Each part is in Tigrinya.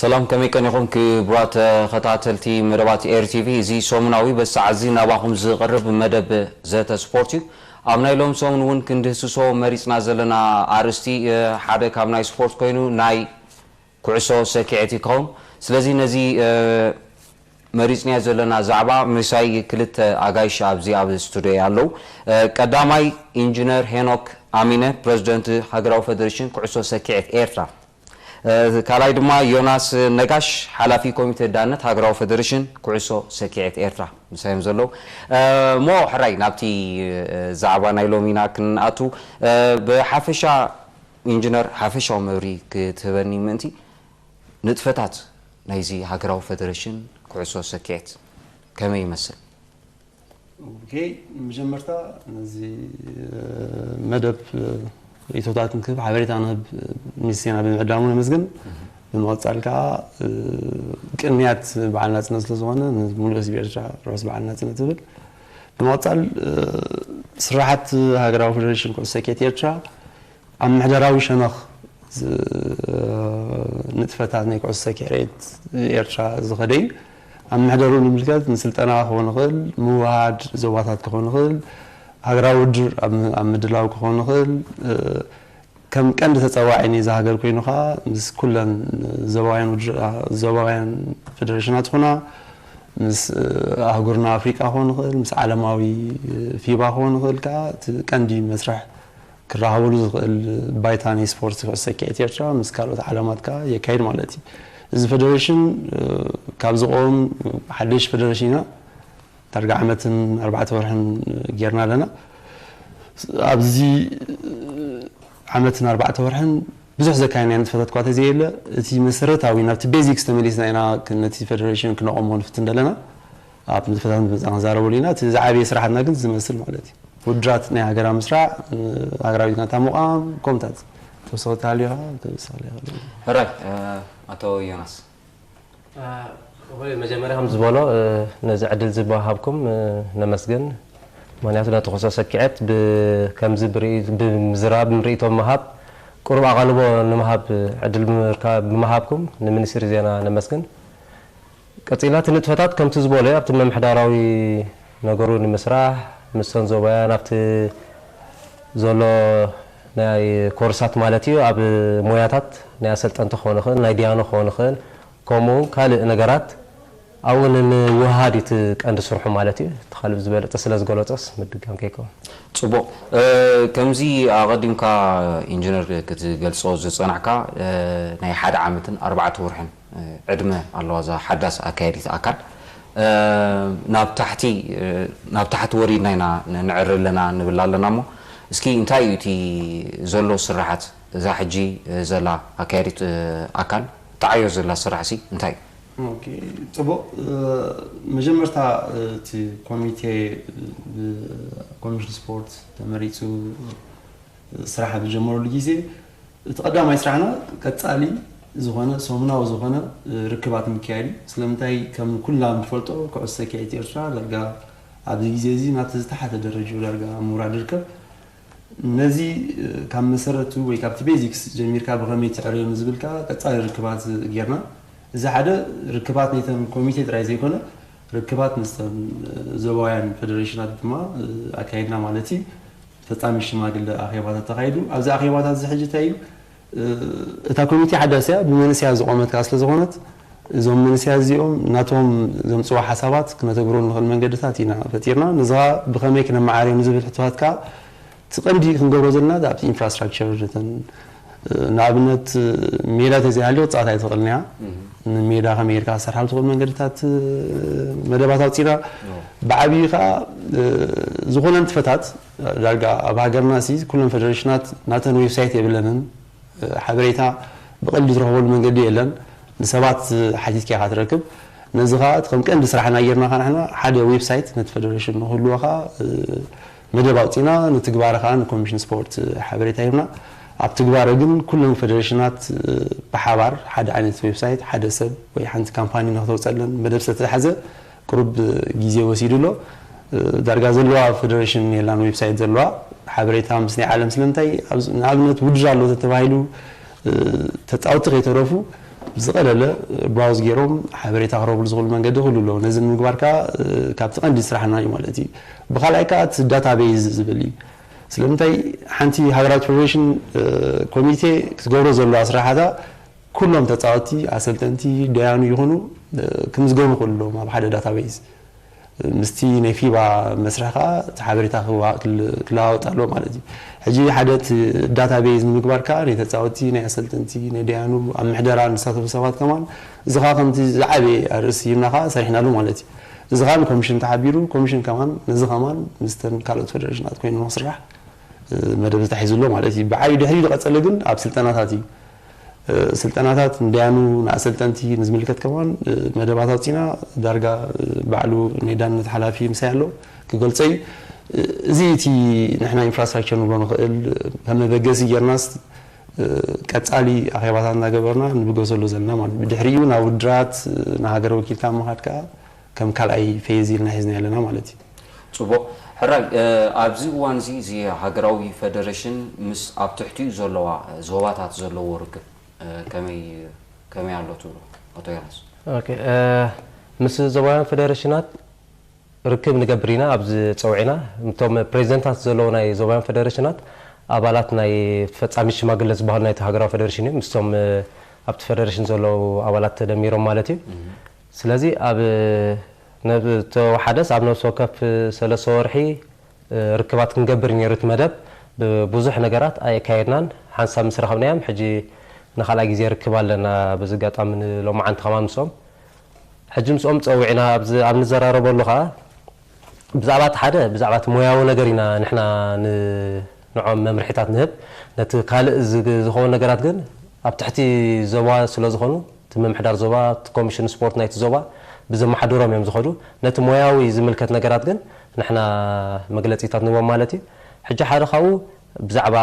ሰላም፣ ከመይ ቀኒኹም ክቡራት ተኸታተልቲ መደባት ኤር ቲቪ? እዚ ሰሙናዊ በዚ ሰዓት እዚ ናባኹም ዝቐርብ መደብ ዘተ ስፖርት እዩ። ኣብ ናይ ሎም ሰሙን እውን ክንድህስሶ መሪጽና ዘለና ኣርእስቲ፣ እ፣ ሓደ ካብ ናይ ስፖርት ኮይኑ ናይ ኩዕሶ ሰኪዔት ይኸውን። ስለዚ ነዚ፣ እ፣ መሪጽናዮ ዘለና ዛዕባ ምሳይ ክልተ ኣጋይሽ ኣብዚ ኣብ ስቱድዮ ኣለዉ። እ፣ ቀዳማይ ኢንጂነር ሄኖክ ኣሚነ፣ ፕረዚደንት ሃገራዊ ፈደሬሽን ኩዕሶ ሰኪዔት ኤርትራ። እ፣ ካልኣይ ድማ ዮናስ ነጋሽ፣ ሓላፊ ኮሚቴ ዳነት ሃገራዊ ፈደሬሽን ኩዕሶ ሰኪዔት ኤርትራ ምሳዮም ዘለዉ። እ፣ እሞ ሕራይ ናብቲ፣ እ፣ ዛዕባ ናይ ሎሚና ክንኣቱ፣ እ፣ ብሓፈሻ ኢንጂነር ሓፈሻዊ መብርሂ ክትህበኒ ምእንቲ ንጥፈታት ናይዚ ሃገራዊ ፈደሬሽን ኩዕሶ ሰኪዔት ከመይ ይመስል? ኦኬ፣ መጀመርታ ነዚ፣ እ፣ መደብ፣ እ፣ ርእይቶታት ንክህብ፣ ሓበሬታ ንህብ፣ እ፣ ሚኒስትርና ብምዕዳሙ ነመስግን። ብምቕጻል ከኣ፣ እ፣ ቅንያት በዓል ናጽነት ስለ ዝኾነ፣ ንሙሉእ ህዝቢ ኤርትራ ርሑስ በዓል ናጽነት እብል። ብምቕጻል፣ እ፣ ስራሓት ሃገራዊ ፈደሬሽን ኩዕሶ ሰኪዔት ኤርትራ ኣብ ምሕደራዊ ሸነኽ ዝ-፣ ንጥፈታት ናይ ኩዕሶ ሰኪዔት ኤርትራ ዝኸደ እዩ። ኣብ ምሕደሩ ንምልከት ንስልጠና ክኸውን ይኽእል፣ ምውሃድ ዞባታት ክኸውን ይኽእል፣ ሃገራዊ ውድድር ኣብ ም-፣ ኣብ ምድላው ክኸውን ይኽእል። እ፣ ከም ቀንዲ ተጸዋዒ ናይዛ ሃገር ኮይኑ ኸኣ ምስ ኩለን ዞባውያን ውድድር-፣ ዞባውያን ፌደሬሽናት ኹና፣ ምስ፣ እ፣ ኣህጉርና ኣፍሪቃ ክኸውን ይኽእል፣ ምስ ዓለማዊ ፊባ ክኸውን ይኽእል ከኣ እቲ ቀንዲ መስርሕ ክረኸበሉ ዝኽእል ባይታ ናይ ስፖርት ኩዕሶ ሰኪዔት ኤርትራ ምስ ካልኦት ዓለማት ከኣ የካይድ ማለት እዩ። እዚ ፌደሬሽን፣ እ፣ ካብ ዝቖም ሓድሽ ፌደሬሽን ኢና። ዳርጋ ዓመትን ኣርባዕተ ወርሕን ጌርና ኣለና። ኣብዚ ዓመትን ኣርባዕተ ወርሕን ብዙሕ ዘካየድናዮ ንጥፈታት እኳ ተዘየለ፣ እቲ መሰረታዊ ናብቲ ቤዚክስ ተመሊስና ኢና ክ-፣ ነቲ ፌደሬሽን ክነቆሞ ንፍትን ዘለና። ኣብ ንጥፈታት መጻና ክንዛረበሉ ኢና። እቲ ዝዓበየ ስራሓትና ግን ዝመስል ማለት እዩ። ውድድራት ናይ ሃገራዊ ምስራዕ፣ እ፣ ሃገራዊ ጋንታ ምቋም፣ ከምኡታት ተወሰኸ ተሃልዩ ኸዓ፣ ተወሰኸ ይኽእል። ሕራይ፣ እ፣ ኣቶ ዮናስ። እ፣ ወይ መጀመርያ ከም ዝበሎ፣ እ፣ ነዚ ዕድል ዝወሃብኩም፣ እ፣ ነመስግን። ምኽንያቱ ነቲ ኩዕሶ ሰኪዔት ብ-፣ ከምዚ ብርኢ-፣ ብምዝራብ፣ ምርኢቶ ምሃብ፣ ቁሩብ ኣቓልቦ ንምሃብ ዕድል ብምርካ-፣ ብምሃብኩም ንሚኒስትሪ ዜና ነመስግን። ቀጺልና እቲ ንጥፈታት ከምቲ ዝበሎ ኣብቲ ምምሕዳራዊ ነገሩ ንምስራሕ፣ ምስተን ዞባውያን ኣብቲ ዘሎ ናይ ኮርሳት ማለት እዩ፣ ኣብ ሞያታት ናይ ኣሰልጠንቲ ክኾን ይኽእል፣ ናይ ዲያኖ ክኾን ይኽእል፣ ከምኡ እውን ካልእ ነገራት ኣብኡ ንምውህሃድ እዩ እቲ ቀንዲ ስርሑ ማለት እዩ። እቲ ካልእ ዝበለጸ ስለ ዝገለጾስ ምድጋም ከይከውን። ጽቡቕ። እ፣ ከምዚ ኣቐዲምካ ኢንጂነር ክትገልጾ ዝጸናሕካ፣ እ፣ ናይ ሓደ ዓመትን ኣርባዕተ ወርሕን ዕድመ ኣለዋ እዛ ሓዳስ ኣካያዲት ኣካል። እ፣ ናብ ታሕቲ፣ እ፣ ናብ ታሕቲ ወሪድና ኢና ን-፣ ንዕሪ ኣለና ንብል ኣለና እሞ፣ እስኪ እንታይ እዩ እቲ ዘሎ ስራሓት እዛ ሕጂ ዘላ ኣካያዲት፣ እ፣ ኣካል ትዓዮ ዘላ ስራሕሲ እንታይ እዩ? ኦኬ፣ ጽቡቕ። እ፣ መጀመርታ፣ እ፣ እቲ ኮሚቴ፣ እ፣ ብኮሚሽን ስፖርት ተመሪጹ፣ እ፣ ስራሕ ኣብ ዝጀመረሉ ግዜ፣ እቲ ቀዳማይ ስራሕና ቀጻሊ ዝኾነ፣ ሰሙናዊ ዝኾነ፣ እ፣ ርክባት ምክያድ እዩ። ስለምንታይ፣ ከም ኩልና ንፈልጦ፣ ኩዕሶ ሰኪዔት ኤርትራ ዳርጋ ኣብዚ ግዜ እዚ ናብቲ ዝተሓተ ደረጃ ዳርጋ ኣብ ምውራድ ይርከብ። ነዚ፣ እ፣ ካብ መሰረቱ ወይ ካብቲ ቤዚክስ ጀሚርካ ብኸመይ ትዕርዮ ንዝብል ከኣ ቀጻሊ ርክባት ጌርና። እዚ ሓደ ርክባት ነተን ኮሚቴ ጥራይ ዘይኮነ፣ ርክባት ምስተን፣ እ፣ ዞባውያን ፌደሬሽናት ድማ፣ እ፣ ኣካይድና ማለት እዩ። ፈጻሚ ሽማግለ ኣኼባታት ተኻይዱ። ኣብዚ ኣኼባታት እዚ ሕጂ እንታይ እዩ? እ፣ እታ ኮሚቴ ሓዳስ እያ፣ ብመንእሰያት ዝቖመት ከኣ ስለ ዝኾነት፣ እዞም መንእሰያት እዚኦም ናቶም ዘምጽዎ ሓሳባት ክነተግብሮ ንኽእል መንገድታት ኢና ፈጢርና። ነዚ ኸኣ ብኸመይ ክነመዓርዮ ንዝብል ሕቶታት ከኣ እቲ ቀንዲ ክንገብሮ ዘለና ኣብቲ ኢንፍራስትራክቸር ነተን፣ እ፣ ንኣብነት፣ እ፣ ሜዳ ተዘይሃልዩ ክትጻወት ኣይትኽእልን እያ። እህ። ንሜዳ ከመይ ጌርካ ክትሰርሓሉ ትኽእል መንገድታት፣ እ፣ መደባት ኣውጺእና። ኦ። ብዓብዪ ከኣ፣ እ፣ ዝኾነ ንጥፈታት ዳርጋ ኣብ ሃገርና ሲ ኩለን ፌደሬሽናት ናተን ዌብሳይት የብለንን። ሓበሬታ ብቐሊሉ ዝረኽበሉ መንገዲ የለን። ንሰባት ሓቲትካ ኢኻ ትረክብ። ነዚ ኸኣ እቲ ከም ቀንዲ ስራሕና ጌርና ኸኣ ንሕና ሓደ ዌብሳይት ነቲ ፌደሬሽን ንክህልዎ ኸኣ፣ እ፣ መደብ ኣውጺእና፣ ንትግባረ ኸኣ ንኮሚሽን ስፖርት ሓበሬታ ሂብና። ኣብ ትግባረ ግን ኩለን ፌደሬሽናት፣ እ፣ ብሓባር ሓደ ዓይነት ዌብሳይት፣ ሓደ ሰብ ወይ ሓንቲ ካምፓኒ ንክተውጸለን መደብ ስለ ዝተታሕዘ፣ ቁሩብ ግዜ ወሲዱ ኣሎ። ዳርጋ ዘለዋ ፌደሬሽን የላን ዌብሳይት ዘለዋ ሓበሬታ ምስ ናይ ዓለም። ስለምንታይ፣ ንኣብነት ውድድር ኣሎ ተተባሂሉ፣ ተጻወትቲ ከይተረፉ ብዝቐለለ ብራውዝ ገይሮም ሓበሬታ ክረኽብሉ ዝኽእሉ መንገዲ ክህሉ ኣለዎ። ነዚ ንምግባር ከኣ ካብቲ ቀንዲ ስራሕና እዩ ማለት እዩ። ብኻልኣይ ከኣ እቲ ዳታቤዝ ዝብል እዩ። ስለምንታይ ሓንቲ ሃገራዊት ፌደሬሽን ኮሚቴ ክትገብሮ ዘለዋ ስራሕታ ኩሎም ተጻወትቲ፣ ኣሰልጠንቲ፣ ደያኑ ይኹኑ ክምዝገቡ ክህሉ ኣለዎም ኣብ ሓደ ዳታቤዝ። ምስቲ ናይ ፊባ መስርሕ ከኣ እቲ ሓበሬታ ክዋ- ክል- ክለዋወጥ ኣለዎ ማለት እዩ። ሕጂ ሓደ እቲ ዳታቤዝ ንምግባር ከኣ ናይ ተጻወትቲ፣ ናይ ኣሰልጠንቲ፣ ናይ ደያኑ ኣብ ምሕደራ ንሳተፉ ሰባት ከማን እዚ ከኣ ከምቲ ዝዓበየ ኣርእስቲ ሂብና ከኣ ሰሪሕናሉ ማለት እዩ። እዚ ከኣ ንኮሚሽን ተሓቢሩ ኮሚሽን ከማን ነዚ ከማን ምስተን ካልኦት ፌደሬሽናት ኮይኑ ንክስራሕ መደብ ተታሒዙ ኣሎ ማለት እዩ። ብዓብዩ ድሕሪ ዝቐጸለ ግን ኣብ ስልጠናታት እዩ። ስልጠናታት ንደያኑ ንኣሰልጠንቲ ንዝምልከት ከማን መደባት ኣውፂና ዳርጋ ባዕሉ ናይ ዳንነት ሓላፊ ምሳይ ኣሎ ክገልፀ እዩ። እዚ እቲ ንሕና ኢንፍራስትራክቸር ንብሎ ንኽእል ከም መበገሲ ጌርናስ ቀፃሊ ኣኼባታት እናገበርና ንብገሰሉ ዘለና ማለት እዩ። ብድሕሪኡ ናብ ውድራት ንሃገር ወኪልካ ምኻድ ከዓ ከም ካልኣይ ፌዝ ኢልና ሒዝና ኣለና ማለት እዩ። ፅቡቕ ሕራይ ኣብዚ እዋን እዚ እዚ ሃገራዊ ፌደሬሽን ምስ ኣብ ትሕቲኡ ዘለዋ ዞባታት ዘለዎ ርክብ ከመይ ከመይ ኣሎ ትብሉ ኣቶ ዮናስ? ምስ ዞባውያን ፌደሬሽናት ርክብ ንገብር ኢና ኣብዚ ፀውዒና እቶም ፕሬዚደንታት ዘለዉ ናይ ዞባውያን ፌደሬሽናት ኣባላት ናይ ፈፃሚ ሽማግለ ዝበሃሉ ናይቲ ሃገራዊ ፌደሬሽን እዮም ምስቶም ኣብቲ ፌደሬሽን ዘለዉ ኣባላት ተደሚሮም ማለት እዩ። ስለዚ ኣብ ተወሓደስ ኣብ ነብሲ ወከፍ ሰለስተ ወርሒ ርክባት ክንገብር ነይሩ እቲ መደብ ብዙሕ ነገራት ኣየካየድናን ሓንሳብ ምስ ረኸብናዮም ሕጂ ንካልኣይ ግዜ ርክብ ኣለና በዚ ኣጋጣሚ ንሎማዓንቲ ከማን ምስኦም ሕጂ ምስኦም ፀዊዕና ኣብ ንዘራረበሉ ከዓ ብዛዕባ እቲ ሓደ ብዛዕባ እቲ ሞያዊ ነገር ኢና ንሕና ንዖም መምርሒታት ንህብ ነቲ ካልእ ዝኸውን ነገራት ግን ኣብ ትሕቲ ዞባ ስለዝኾኑ እቲ ምምሕዳር ዞባ እቲ ኮሚሽን ስፖርት ናይቲ ዞባ ብዘመሓድሮም እዮም ዝኸዱ ነቲ ሞያዊ ዝምልከት ነገራት ግን ንሕና መግለፂታት ንቦም ማለት እዩ ሕጂ ሓደ ካብኡ ብዛዕባ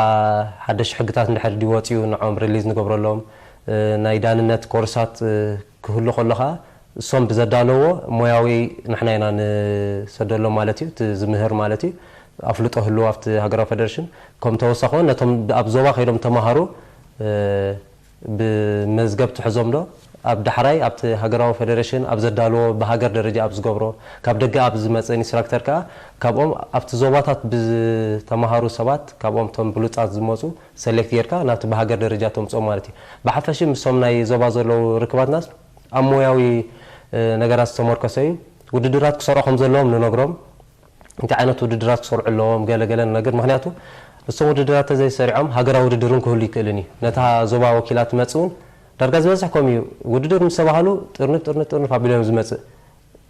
ሓደሽ ሕግታት እንድሕር ድወፅኡ ንዖም ሪሊዝ ንገብረሎም ናይ ዳንነት ኮርሳት ክህሉ ከሎ ከዓ እሶም ብዘዳለዎ ሞያዊ ንሕና ኢና ንሰደሎም ማለት እዩ እቲ ዝምህር ማለት እዩ ኣፍልጦ ህልው ኣብቲ ሃገራዊ ፌደሬሽን ከም ተወሳኺ እውን ነቶም ኣብ ዞባ ከይዶም ተምሃሩ ብመዝገብ ትሕዞም ዶ ኣብ ዳሕራይ ኣብቲ ሃገራዊ ፌደሬሽን ኣብ ዘዳልዎ ብሃገር ደረጃ ኣብ ዝገብሮ ካብ ደገ ኣብ ዝመፅእ ኢንስትራክተር ከዓ ካብኦም ኣብቲ ዞባታት ብዝተምሃሩ ሰባት ካብኦም እቶም ብሉፃት ዝመፁ ሰሌክት ጌርካ ናብቲ ብሃገር ደረጃ ተምፅኦም ማለት እዩ። ብሓፈሽ ምስቶም ናይ ዞባ ዘለዉ ርክባትናስ ኣብ ሞያዊ ነገራት ዝተመርኮሰ እዩ። ውድድራት ክሰርዑ ከም ዘለዎም ንነግሮም። እንታይ ዓይነት ውድድራት ክሰርዑ ኣለዎም ገለ ገለ ንነግር። ምክንያቱ እሶም ውድድራት ተዘይሰሪዖም ሃገራዊ ውድድር እውን ክህሉ ይክእልን እዩ። ነታ ዞባ ወኪላ ትመፅእ እውን ዳርጋ ዝበዝሕ ከምኡ እዩ። ውድድር ምስ ተባሃሉ ጥርንፍ ጥርንፍ ጥርንፍ ኣቢሎም ዝመፅእ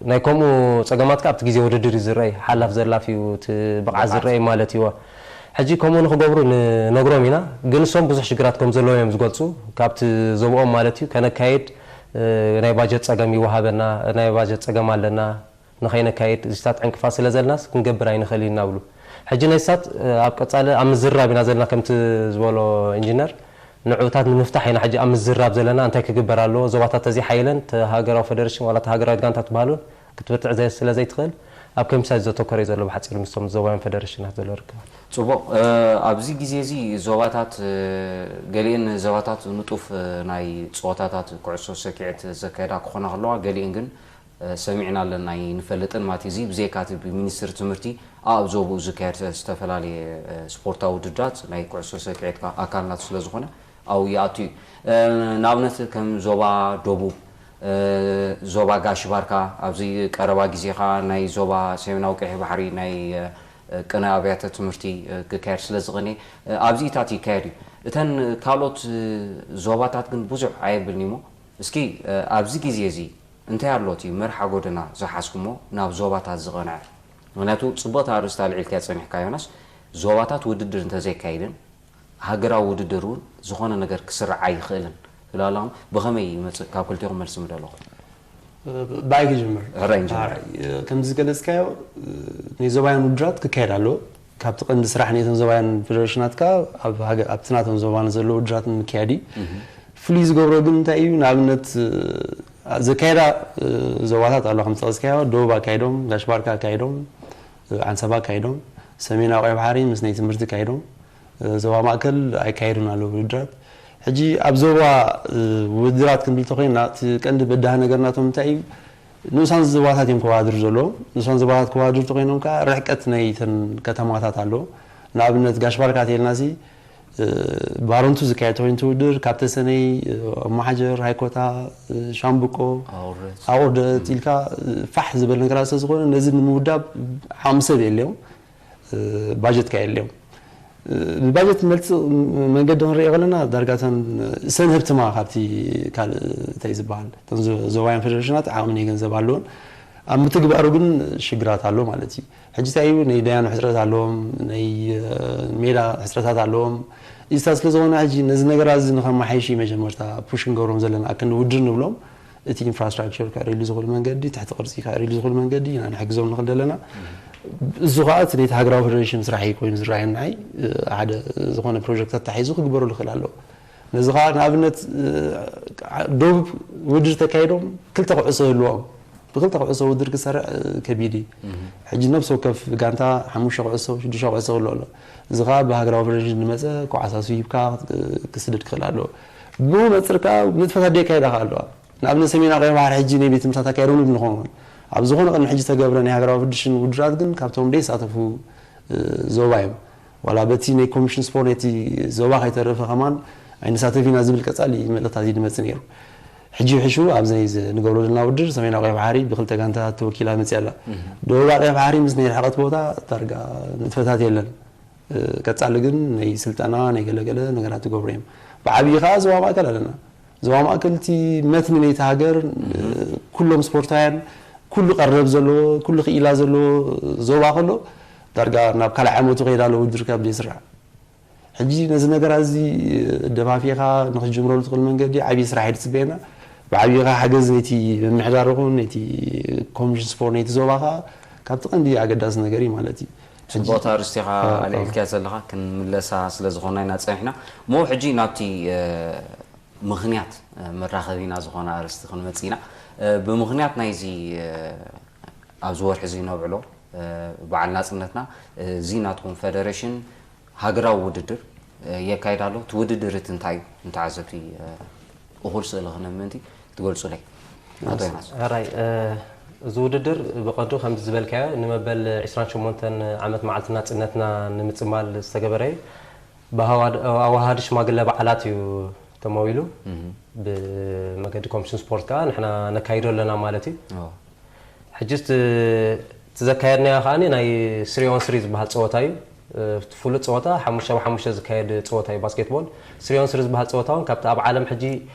ናይ ከምኡ ፀገማት ከዓ ኣብቲ ግዜ ውድድር እዩ ዝረአይ ሓላፍ ዘላፍ እዩ እቲ ብቕዓት ዝረአይ ማለት እዩ ሕጂ ከምኡ ንክገብሩ ንነግሮም ኢና ግን እሶም ብዙሕ ሽግራት ከም ዘለዎም እዮም ዝገልፁ ካብቲ ዞብኦም ማለት እዩ ከነካየድ ናይ ባጀት ፀገም ይወሃበና ናይ ባጀት ፀገም ኣለና ንኸይነካየድ እዚታት ዕንቅፋት ስለ ዘለናስ ክንገብር ኣይንኽእል ኢና ብሉ ሕጂ ናይ ሳት ኣብ ቀፃሊ ኣብ ምዝራብ ኢና ዘለና ከምቲ ዝበሎ ኢንጂነር ንዕኡታት ንምፍታሕ ኢና ሕጂ ኣብ ምዝራብ ዘለና እንታይ ክግበር ኣለዎ ዞባታት ተዘይሓይለን ሃገራዊ ፌደሬሽን ዋላ ሃገራዊት ጋንታ ትበሃሉን ክትብርትዕ ስለ ዘይትኽእል ኣብ ከሚሳ እዩ ዘተኮረ እዩ ዘሎ ብሓፂሩ ምስቶም ዞባውያን ፌደሬሽናት ዘሎ ርክባት። ፅቡቕ ኣብዚ ግዜ እዚ ዞባታት ገሊአን ዞባታት ንጡፍ ናይ ፀወታታት ኩዕሶ ሰኪዐት ዘካየዳ ክኾና ከለዋ ገሊአን ግን ሰሚዕና ኣለና ኣይንፈልጥን ማለት እዚ ብዘይካ እቲ ብሚኒስትሪ ትምህርቲ ኣብ ዞብኡ ዝካየድ ዝተፈላለየ ስፖርታዊ ውድድራት ናይ ኩዕሶ ሰኪዐት ኣካል ናቱ ስለ ዝኾነ ኣብኡ ይኣቱ እዩ። ንኣብነት ከም ዞባ ደቡብ፣ ዞባ ጋሽ ባርካ ኣብዚ ቀረባ ግዜ ኸዓ ናይ ዞባ ሰሜናዊ ቀይሕ ባሕሪ ናይ ቅነ ኣብያተ ትምህርቲ ክካየድ ስለ ዝቕነ ኣብዚኢታት ይካየድ እዩ። እተን ካልኦት ዞባታት ግን ብዙሕ ኣየብልን እዩሞ እስኪ ኣብዚ ግዜ እዚ እንታይ ኣሎ እቲ መርሓ ጎደና ዝሓዝኩሞ ናብ ዞባታት ዝቐንዐ? ምክንያቱ ፅቡቕቲ ኣርእስቲ ኣልዒልካያ ፀኒሕካ ዮናስ፣ ዞባታት ውድድር እንተዘይካይደን ሃገራዊ ውድድር እውን ዝኾነ ነገር ክስራዕ ኣይኽእልን ትብል ኣለኹም። ብኸመይ ይመፅእ ካብ ክልቲኹም መልሲ ምደለኹም? ብኣይ ክጅምር። ሕራይ ንጀምር። ከምዚ ዝገለፅካዮ ናይ ዞባውያን ውድድራት ክካየድ ኣለዎ። ካብቲ ቀንዲ ስራሕ ናይተን ዞባውያን ፌደሬሽናት ከኣ ኣብቲ ናተን ዞባን ዘሎ ውድድራት ንምክያድ እዩ። ፍሉይ ዝገብሮ ግን እንታይ እዩ? ንኣብነት ዘካየዳ ዞባታት ኣሎ ከም ዝጠቐስካዮ ደቡብ ኣካይዶም፣ ጋሽ ባርካ ኣካይዶም፣ ዓንሰባ ኣካይዶም፣ ሰሜናዊ ቀይ ባሕሪ ምስ ናይ ትምህርቲ ኣካይዶም፣ ዞባ ማእከል ኣይካየዱን ኣለዉ ውድድራት። ሕጂ ኣብ ዞባ ውድድራት ክንብል ተኮይና እቲ ቀንዲ በዳህ ነገር ናቶም እንታይ እዩ? ንኡሳን ዞባታት እዮም ከዋድሩ ዘለዎም። ንኡሳን ዞባታት ከዋድሩ ተኮይኖም ከዓ ርሕቀት ናይ ተን ከተማታት ኣሎ። ንኣብነት ጋሽ ባርካ ተልና ሲ ባረንቱ ዝካየድ ተኮይኑ ውድድር ካብ ተሰነይ፣ ኣማሓጀር፣ ሃይኮታ፣ ሻምብቆ፣ ኣቁርደት ኢልካ ፋሕ ዝበል ነገራት ስለዝኮነ ነዚ ንምውዳብ ዓቕሚ ሰብ የለዮም። ባጀት ከ የለዮም። ብባጀት መልፅ መንገዲ ክንሪኦ ከለና ዳርጋተን ሰን ህብትማ ካብቲ ካልእ እንታይ ዝበሃል እተን ዞባውያን ፌደሬሽናት ዓቕሚ ናይ ገንዘብ ኣለዎን ኣብ ምትግባሩ ግን ሽግራት ኣሎ ማለት እዩ። ሕጂ እንታይ እዩ ናይ ዳያኑ ሕፅረት ኣለዎም፣ ናይ ሜዳ ሕፅረታት ኣለዎም። ኢስታ ስለዝኾነ ሕጂ ነዚ ነገራት እዚ ንኸማሓይሽ እዩ መጀመርታ ፑሽ ንገብሮም ዘለና ኣክንዲ ውድድር ንብሎም እቲ ኢንፍራስትራክቸር ከዕርየሉ ዝኽእል መንገዲ፣ ትሕቲ ቅርጺ ከዕርየሉ ዝኽእል መንገዲ ኢና ንሕግዞም ንኽእል ዘለና። እዚ ኸኣ እቲ ናይቲ ሃገራዊ ፌደሬሽን ስራሕ እዩ ኮይኑ ዝረኣየኒ ንዓይ። ሓደ ዝኾነ ፕሮጀክታት ተታሒዙ ክግበረሉ ይኽእል ኣለዎ። ነዚ ኸኣ ንኣብነት ደቡብ ውድድር ተካይዶም ክልተ ኩዕሶ ይህልዎም። ብክልተ ኩዕሶ ውድድር ክሰርዕ ከቢድ እዩ። ሕጂ ነብሲ ወከፍ ጋንታ ሓሙሽተ ኩዕሶ ሽዱሽተ ኩዕሶ ክህልዎ ኣሎ። እዚ ኸኣ ብሃገራዊ ፌደሬሽን ዝመጸ ኮዓሳሱ ሂብካ ክስደድ ክኽእል ኣለዎ። ብኡ መጽር ከኣ ንጥፈታት ደየካየዳ ከኣ ኣለዋ። ንኣብነት ሰሜናዊ ቀይሕ ባሕሪ ሕጂ ናይ ቤት ትምህርትታት ኣካይዶም ንብል ንኸውን። ኣብ ዝኾነ ቅድሚ ሕጂ ዝተገብረ ናይ ሃገራዊ ፌደሬሽን ውድድራት ግን ካብቶም ደይሳተፉ ዞባ እዮም። ዋላ በቲ ናይ ኮሚሽን ስፖርት ነቲ ዞባ ከይተረፈ ከማን ኣይንሳተፍ ኢና ዝብል ቀጻሊ መልእኽታት እዩ ዝመጽእ ነይሩ። ሕጂ ይሕሹ ኣብዚ ናይ ንገብሮ ዘለና ውድድር ሰሜናዊ ቀይሕ ባሕሪ ብክልተ ጋንታ ተወኪላ መጽያ ኣላ። ደቡብ ቀይሕ ባሕሪ ምስ ናይ ርሕቀት ቦታ ዳርጋ ንጥፈታት የለን። ቀጻሊ ግን ናይ ስልጠና ናይ ገለገለ ነገራት ትገብሩ እዮም። ብዓብዪ ከዓ ዞባ ማእከል ኣለና። ዞባ ማእከል እቲ መትኒ ናይቲ ሃገር ኩሎም ስፖርታውያን ኩሉ ቀረብ ዘለዎ ኩሉ ክኢላ ዘለዎ ዞባ ከሎ ዳርጋ ናብ ካልኣይ ዓመቱ ከይዳ ኣሎ ውድድር ካብ ዘይስራሕ ሕጂ ነዚ ነገራት እዚ ደፋፊኻ ንክትጅምረሉ ትኽእል መንገዲ ዓብዪ ስራሕ እዩ ዝፅበየና። ብዓብዪ ከዓ ሓገዝ ነቲ ምምሕዳር ይኹን ነቲ ኮሚሽን ስፖርት ነቲ ዞባ ከዓ ካብቲ ቀንዲ ኣገዳሲ ነገር እዩ ማለት እዩ። ሕጂ ጽቡቕ ኣርእስቲ ኢኻ ኣዎ፣ ኣልዒልካያ ዘለኻ፣ ክንምለሳ ስለ ዝኾና ኢና ጸኒሕና። እሞ ሕጂ ናብቲ፣ እ፣ ምኽንያት፣ እ፣ መራኸቢና ዝኾነ ኣርእስቲ ክንመጽእ ኢና። እ፣ ብምኽንያት ናይዚ፣ እ፣ ኣብዚ ወርሒ እዚ ነብዕሎ፣ እ፣ በዓል ናጽነትና፣ እ፣ እዚ ናትኩም ፈደረሽን ሃገራዊ ውድድር፣ እ፣ የካይድ ኣሎ። እቲ ውድድር እቲ እንታይ እዩ? ንተዓዘብቲ፣ እ፣ እኹል ስእሊ ክነብ ምእንቲ ክትገልጹለይ። ኣቶ ዮናስ። ሕራይ፣ እ፣ እዚ ውድድር ብቐንዱ ከምዚ ዝበልካዮ ንመበል ዕስራን ሸሞንተን ዓመት መዓልቲ ናጽነትና ንምጽማል ዝተገበረ እዩ። ብኣዋሃድ-፣ ኣዋሃዲ ሽማግለ በዓላት እዩ ተመዊሉ። እህ። ብመገዲ ኮሚሽን ስፖርት ከኣ ንሕና ነካይዶ ኣለና ማለት እዩ። ኦ። ሕጂ እቲ፣ እቲ ዘካየድናዮ ከኣ ናይ ስሪ ኦን ስሪ ዝበሃል ጸወታ እዩ። እ፣ እቲ ፍሉጥ ጸወታ ሓሙሽተ ብ ሓሙሽተ ዝካየድ ጸወታ እዩ ባስኬትቦል። ስሪ ኦን ስሪ ዝበሃል ጸወታ እውን ካብቲ ኣብ ዓለም ሕጂ፣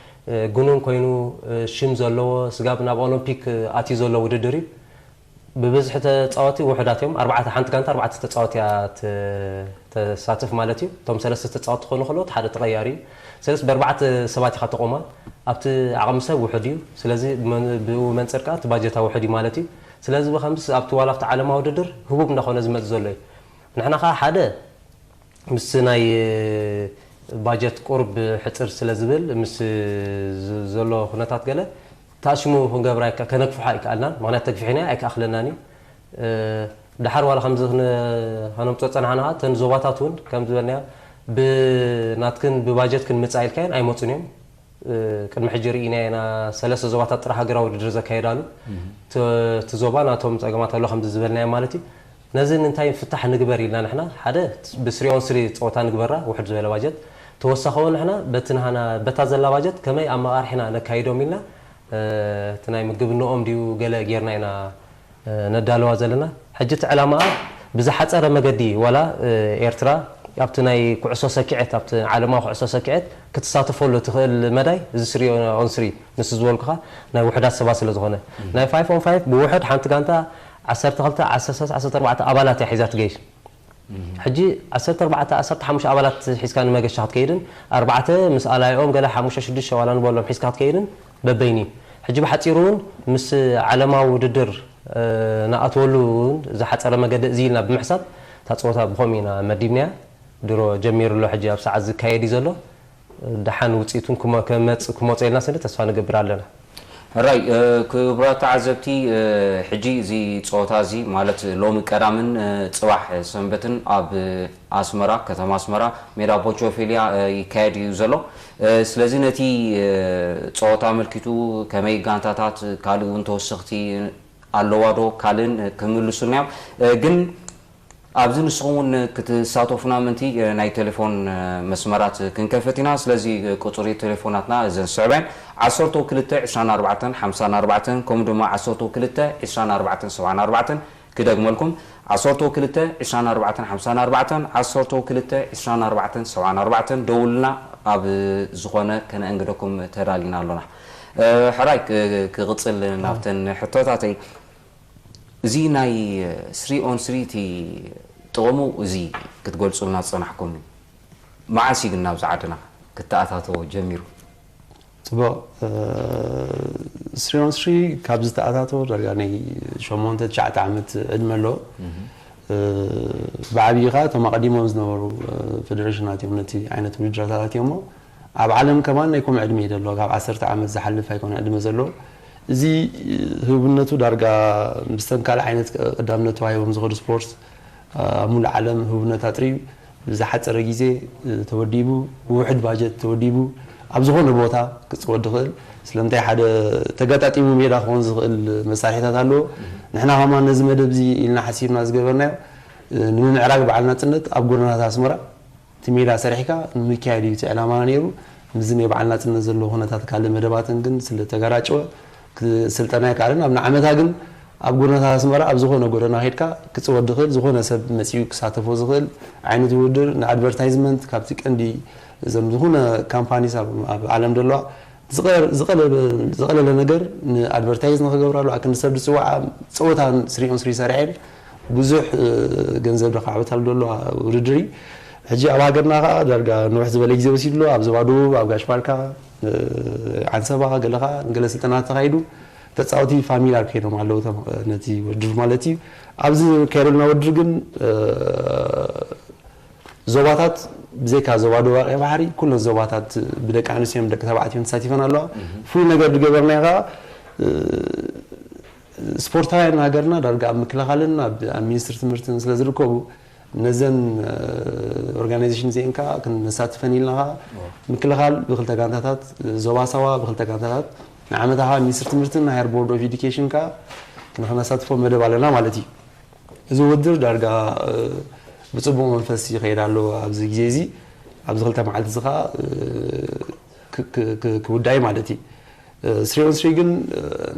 እ፣ ግኑን ኮይኑ፣ እ፣ ሽም ዘለዎ ስጋብ ናብ ኦሎምፒክ፣ እ፣ ኣትዩ ዘሎ ውድድር እዩ። ብብዝሒ ተጻወቲ ውሑዳት እዮም። ኣርባዕተ፣ ሓንቲ ጋንታ ኣርባዕተ ተጻወቲ እያ ት-፣ ተሳትፍ ማለት እዩ። እቶም ሰለስተ ተጻወቲ ክኾኑ ከለዉ፣ እቲ ሓደ ተቐያሪ እዩ። ስለዚ ብኣርባዕተ ሰባት ኢኻ ትቖማ። ኣብቲ ዓቕሚ ሰብ ውሑድ እዩ። ስለዚ ብመን-፣ ብኡ መንጽር ከኣ እቲ ባጀታ ውሑድ እዩ ማለት እዩ። ስለዚ ብኸምዚ ኣብቲ ዋላ ኣብቲ ዓለማዊ ውድድር ህቡብ እንዳኾነ ዝመጽእ ዘሎ እዩ። ንሕና ከኣ ሓደ ምስቲ ናይ ባጀት ቁሩብ ሕጽር ስለ ዝብል፣ ምስ ዝ-፣ ዘሎ ኩነታት ገለ ተኣሽሙ ክንገብራ ኣይከ-፣ ከነግፍሖ ኣይከኣልናን። ምኽንያት ተግፊሕና ኣይከኣኽለናን እዩ። እ፣ ደሓር ዋላ ከምዚ ክነ-፣ ከነምጽኦ ጸናሕና፣ እተን ዞባታት እውን ከም ዝበልናዮ ብናትክን ብባጀትክን ምጻእ ኢልካየን ኣይመጹን እዮም። እ፣ ቅድሚ ሕጂ ርኢና ኢና፣ ሰለስተ ዞባታት ጥራሕ ሃገራዊ ውድድር ዘካየዳሉ። እህ። እቲ፣ እቲ ዞባ ናቶም ጸገማት ኣሎ ከምዚ ዝበልናዮ ማለት እዩ። ነዚ እንታይ ፍታሕ ንግበር ኢልና ንሕና፣ ሓደ ብስሪ ኦን ስሪ ጸወታ ንግበራ፣ ውሕድ ዝበለ ባጀት። ተወሳኺ እውን ንሕና በቲ ናህና፣ በታ ዘላ ባጀት ከመይ ኣመቓርሒና ነካይዶም ኢልና፣ እ፣ እቲ ናይ ምግብንኦም ድዩ ገለ ጌርና ኢና፣ እ፣ ነዳልዋ ዘለና። ሕጂ እቲ ዕላማኣ ብዝሓጸረ መገዲ ዋላ፣ እ፣ ኤርትራ ኣብቲ ናይ ኩዕሶ ሰኪዐት፣ ኣብቲ ዓለማዊ ኩዕሶ ሰኪዐት ክትሳተፈሉ ትኽእል መዳይ እዚ ስሪ ኦን ስሪ፣ ንሱ ዝበልኩኻ ናይ ውሑዳት ሰባት ስለ ዝኾነ። ናይ ፋይቭ ኦን ፋይቭ ብውሑድ ሓንቲ ጋንታ ዓሰርተ ክልተ፣ ዓሰርተ ሰለስተ፣ ዓሰርተ ኣርባዕተ ኣባላት እያ ሒዛ ትገይሽ። ሕጂ ዓሰርተ ኣርባዕተ፣ ዓሰርተ ሓሙሽተ ኣባላት ሒዝካ ንመገሻ ክትከይድን፣ ኣርባዕተ ምስ ኣላይኦም ገለ ሓሙሽተ ሽዱሽተ ዋላ ንበሎም ሒዝካ ክትከይድን በበይኒ። ሕጂ ብሓጺሩ እውን ምስ ዓለማዊ ውድድር፣ እ፣ ንኣትወሉ እውን ዝሓጸረ መገዲ እዚ ኢልና ብምሕሳብ፣ እታ ጸወታ ብኸምኡ ኢና መዲብናያ። ድሮ ጀሚሩ ኣሎ፣ ሕጂ ኣብ ሰዓት ዝካየድ እዩ ዘሎ። ደሓን ውጽኢቱን ክመ-፣ ክመጽ-፣ ክመጾ ኢልና ስለ ተስፋ ንገብር ኣለና። ሕራይ ክቡራት ተዓዘብቲ፣ ሕጂ እዚ ፀወታ እዚ ማለት ሎሚ ቀዳምን ፅባሕ ሰንበትን ኣብ ኣስመራ፣ ከተማ ኣስመራ፣ ሜዳ ቦቾ ፌልያ ይካየድ እዩ ዘሎ። ስለዚ ነቲ ፀወታ ኣመልኪቱ ከመይ ጋንታታት፣ ካልእ እውን ተወሰኽቲ ኣለዋ ዶ ካልእን ክምልሱልና እዮም። ግን ኣብዚ ንስኹም እውን ክትሳተፉና ምእንቲ ናይ ቴሌፎን መስመራት ክንከፍት ኢና። ስለዚ ቁፅሪ ቴሌፎናትና እዘን ዝስዕባ እየን። ዓሰርተ ክልተ ዕስራን ኣርባዕተን ሓምሳን ኣርባዕተን ከምኡ ድማ ዓሰርተ ክልተ ዕስራን ኣርባዕተን ሰብዓን ኣርባዕተን ክደግመልኩም። ዓሰርተ ክልተ ዕስራን ኣርባዕተን ሓምሳን ኣርባዕተን ዓሰርተ ክልተ ዕስራን ኣርባዕተን ሰብዓን ኣርባዕተን ደውልና ኣብ ዝኾነ ከነእንግደኩም ተዳሊና ኣሎና። ሕራይ ክቕፅል ናብተን ሕቶታተይ። እዚ ናይ ስሪ ኦን ስሪ እቲ ጥቕሙ እዚ ክትገልፁልና ዝፀናሕኩም እዩ። መዓስ እዩ ግን ናብዚ ዓድና ክተኣታተዎ ጀሚሩ? ፅቡቕ። ስሪ ኦን ስሪ ካብ ዝተኣታተወ ዳርጋ ናይ ሸሞንተ ትሽዓተ ዓመት ዕድመ ኣለዎ። ብዓብዪ ከዓ እቶም ኣቐዲሞም ዝነበሩ ፌደሬሽናት እዮም ነቲ ዓይነት ውድድራት ኣታትዮሞ። ኣብ ዓለም ከማን ናይ ከምኡ ዕድመ እዩ ዘሎ። ካብ ዓሰርተ ዓመት ዝሓልፍ ኣይኮነ ዕድመ ዘሎ። እዚ ህቡብነቱ ዳርጋ ምስተን ካልእ ዓይነት ቀዳምነት ተዋሂቦም ዝኸዱ ስፖርት ኣብ ሙሉእ ዓለም ህቡብነት ኣጥርዩ ብዝሓፀረ ግዜ ተወዲቡ፣ ብውሑድ ባጀት ተወዲቡ ኣብ ዝኾነ ቦታ ክፅወት ዝኽእል። ስለምንታይ ሓደ ተጋጣጢሙ ሜዳ ክኾን ዝኽእል መሳርሒታት ኣለዎ። ንሕና ከማን ነዚ መደብ እዚ ኢልና ሓሲብና ዝገበርናዮ ንምምዕራግ በዓል ናፅነት ኣብ ጎደናታት ኣስመራ እቲ ሜዳ ሰሪሕካ ንምክያድ እዩ እቲ ዕላማና ነይሩ። ምስዚ ናይ በዓል ናፅነት ዘለዎ ኩነታት ካልእ መደባትን ግን ስለተጋራጨወ ስልጠና ኣይከኣልን። ኣብ ንዓመታ ግን ኣብ ጎደናታት ኣስመራ ኣብ ዝኾነ ጎደና ከይድካ ክፅወት ዝኽእል፣ ዝኾነ ሰብ መፂኡ ክሳተፎ ዝኽእል ዓይነት ውድድር፣ ንኣድቨርታይዝመንት ካብቲ ቀንዲ እዘን ዝኾነ ካምፓኒስ ኣብ ዓለም ዘለዋ ዝቐለለ ነገር ንኣድቨርታይዝ ንክገብራሉ ኣክንዲ ሰብ ዝፅዋዓ ፀወታ ስሪ ኦን ስሪ ሰሪሐን ብዙሕ ገንዘብ ደካዕበታሉ ዘሎ ውድድር እዩ። ሕጂ ኣብ ሃገርና ከዓ ዳርጋ ንውሕ ዝበለ ግዜ ወሲዱ ኣሎ። ኣብ ዞባ ደቡብ ኣብ ጋሽ ባርካ፣ ዓንሰባ፣ ገለ ከዓ ንገለ ስልጠናት ተኻይዱ ተፃወቲ ፋሚላር ኮይኖም ኣለዉ ነቲ ውድድር ማለት እዩ። ኣብዚ ዝካየደልና ውድድር ግን ዞባታት ብዘይካ ዞባ ደቡብ ቀይ ባሕሪ ኩለን ዞባታት ብደቂ ኣንስትዮን ደቂ ተባዕትዮን ተሳቲፈን ኣለዋ። ፍሉይ ነገር ዝገበርናዮ ከዓ ስፖርታውያን ሃገርና ዳርጋ ኣብ ምክልኻልን ኣብ ሚኒስትሪ ትምህርትን ስለ ዝርከቡ ነዘን ኦርጋናይዜሽን እዚአን ከዓ ክንሳትፈን ኢልና ከዓ ምክልኻል ብክልተ ጋንታታት፣ ዞባ ሳዋ ብክልተ ጋንታታት፣ ንዓመታ ከዓ ሚኒስትሪ ትምህርትን ሃየር ቦርድ ኦፍ ኤዱኬሽን ከዓ ንክነሳትፎ መደብ ኣለና ማለት እዩ። እዚ ውድድር ዳርጋ ብፅቡቕ መንፈስ ይኸይድ ኣሎ ኣብዚ ግዜ እዚ። ኣብዚ ክልተ መዓልቲ እዚ ከዓ ክውዳእ ማለት እዩ። ስሪ ኦን ስሪ ግን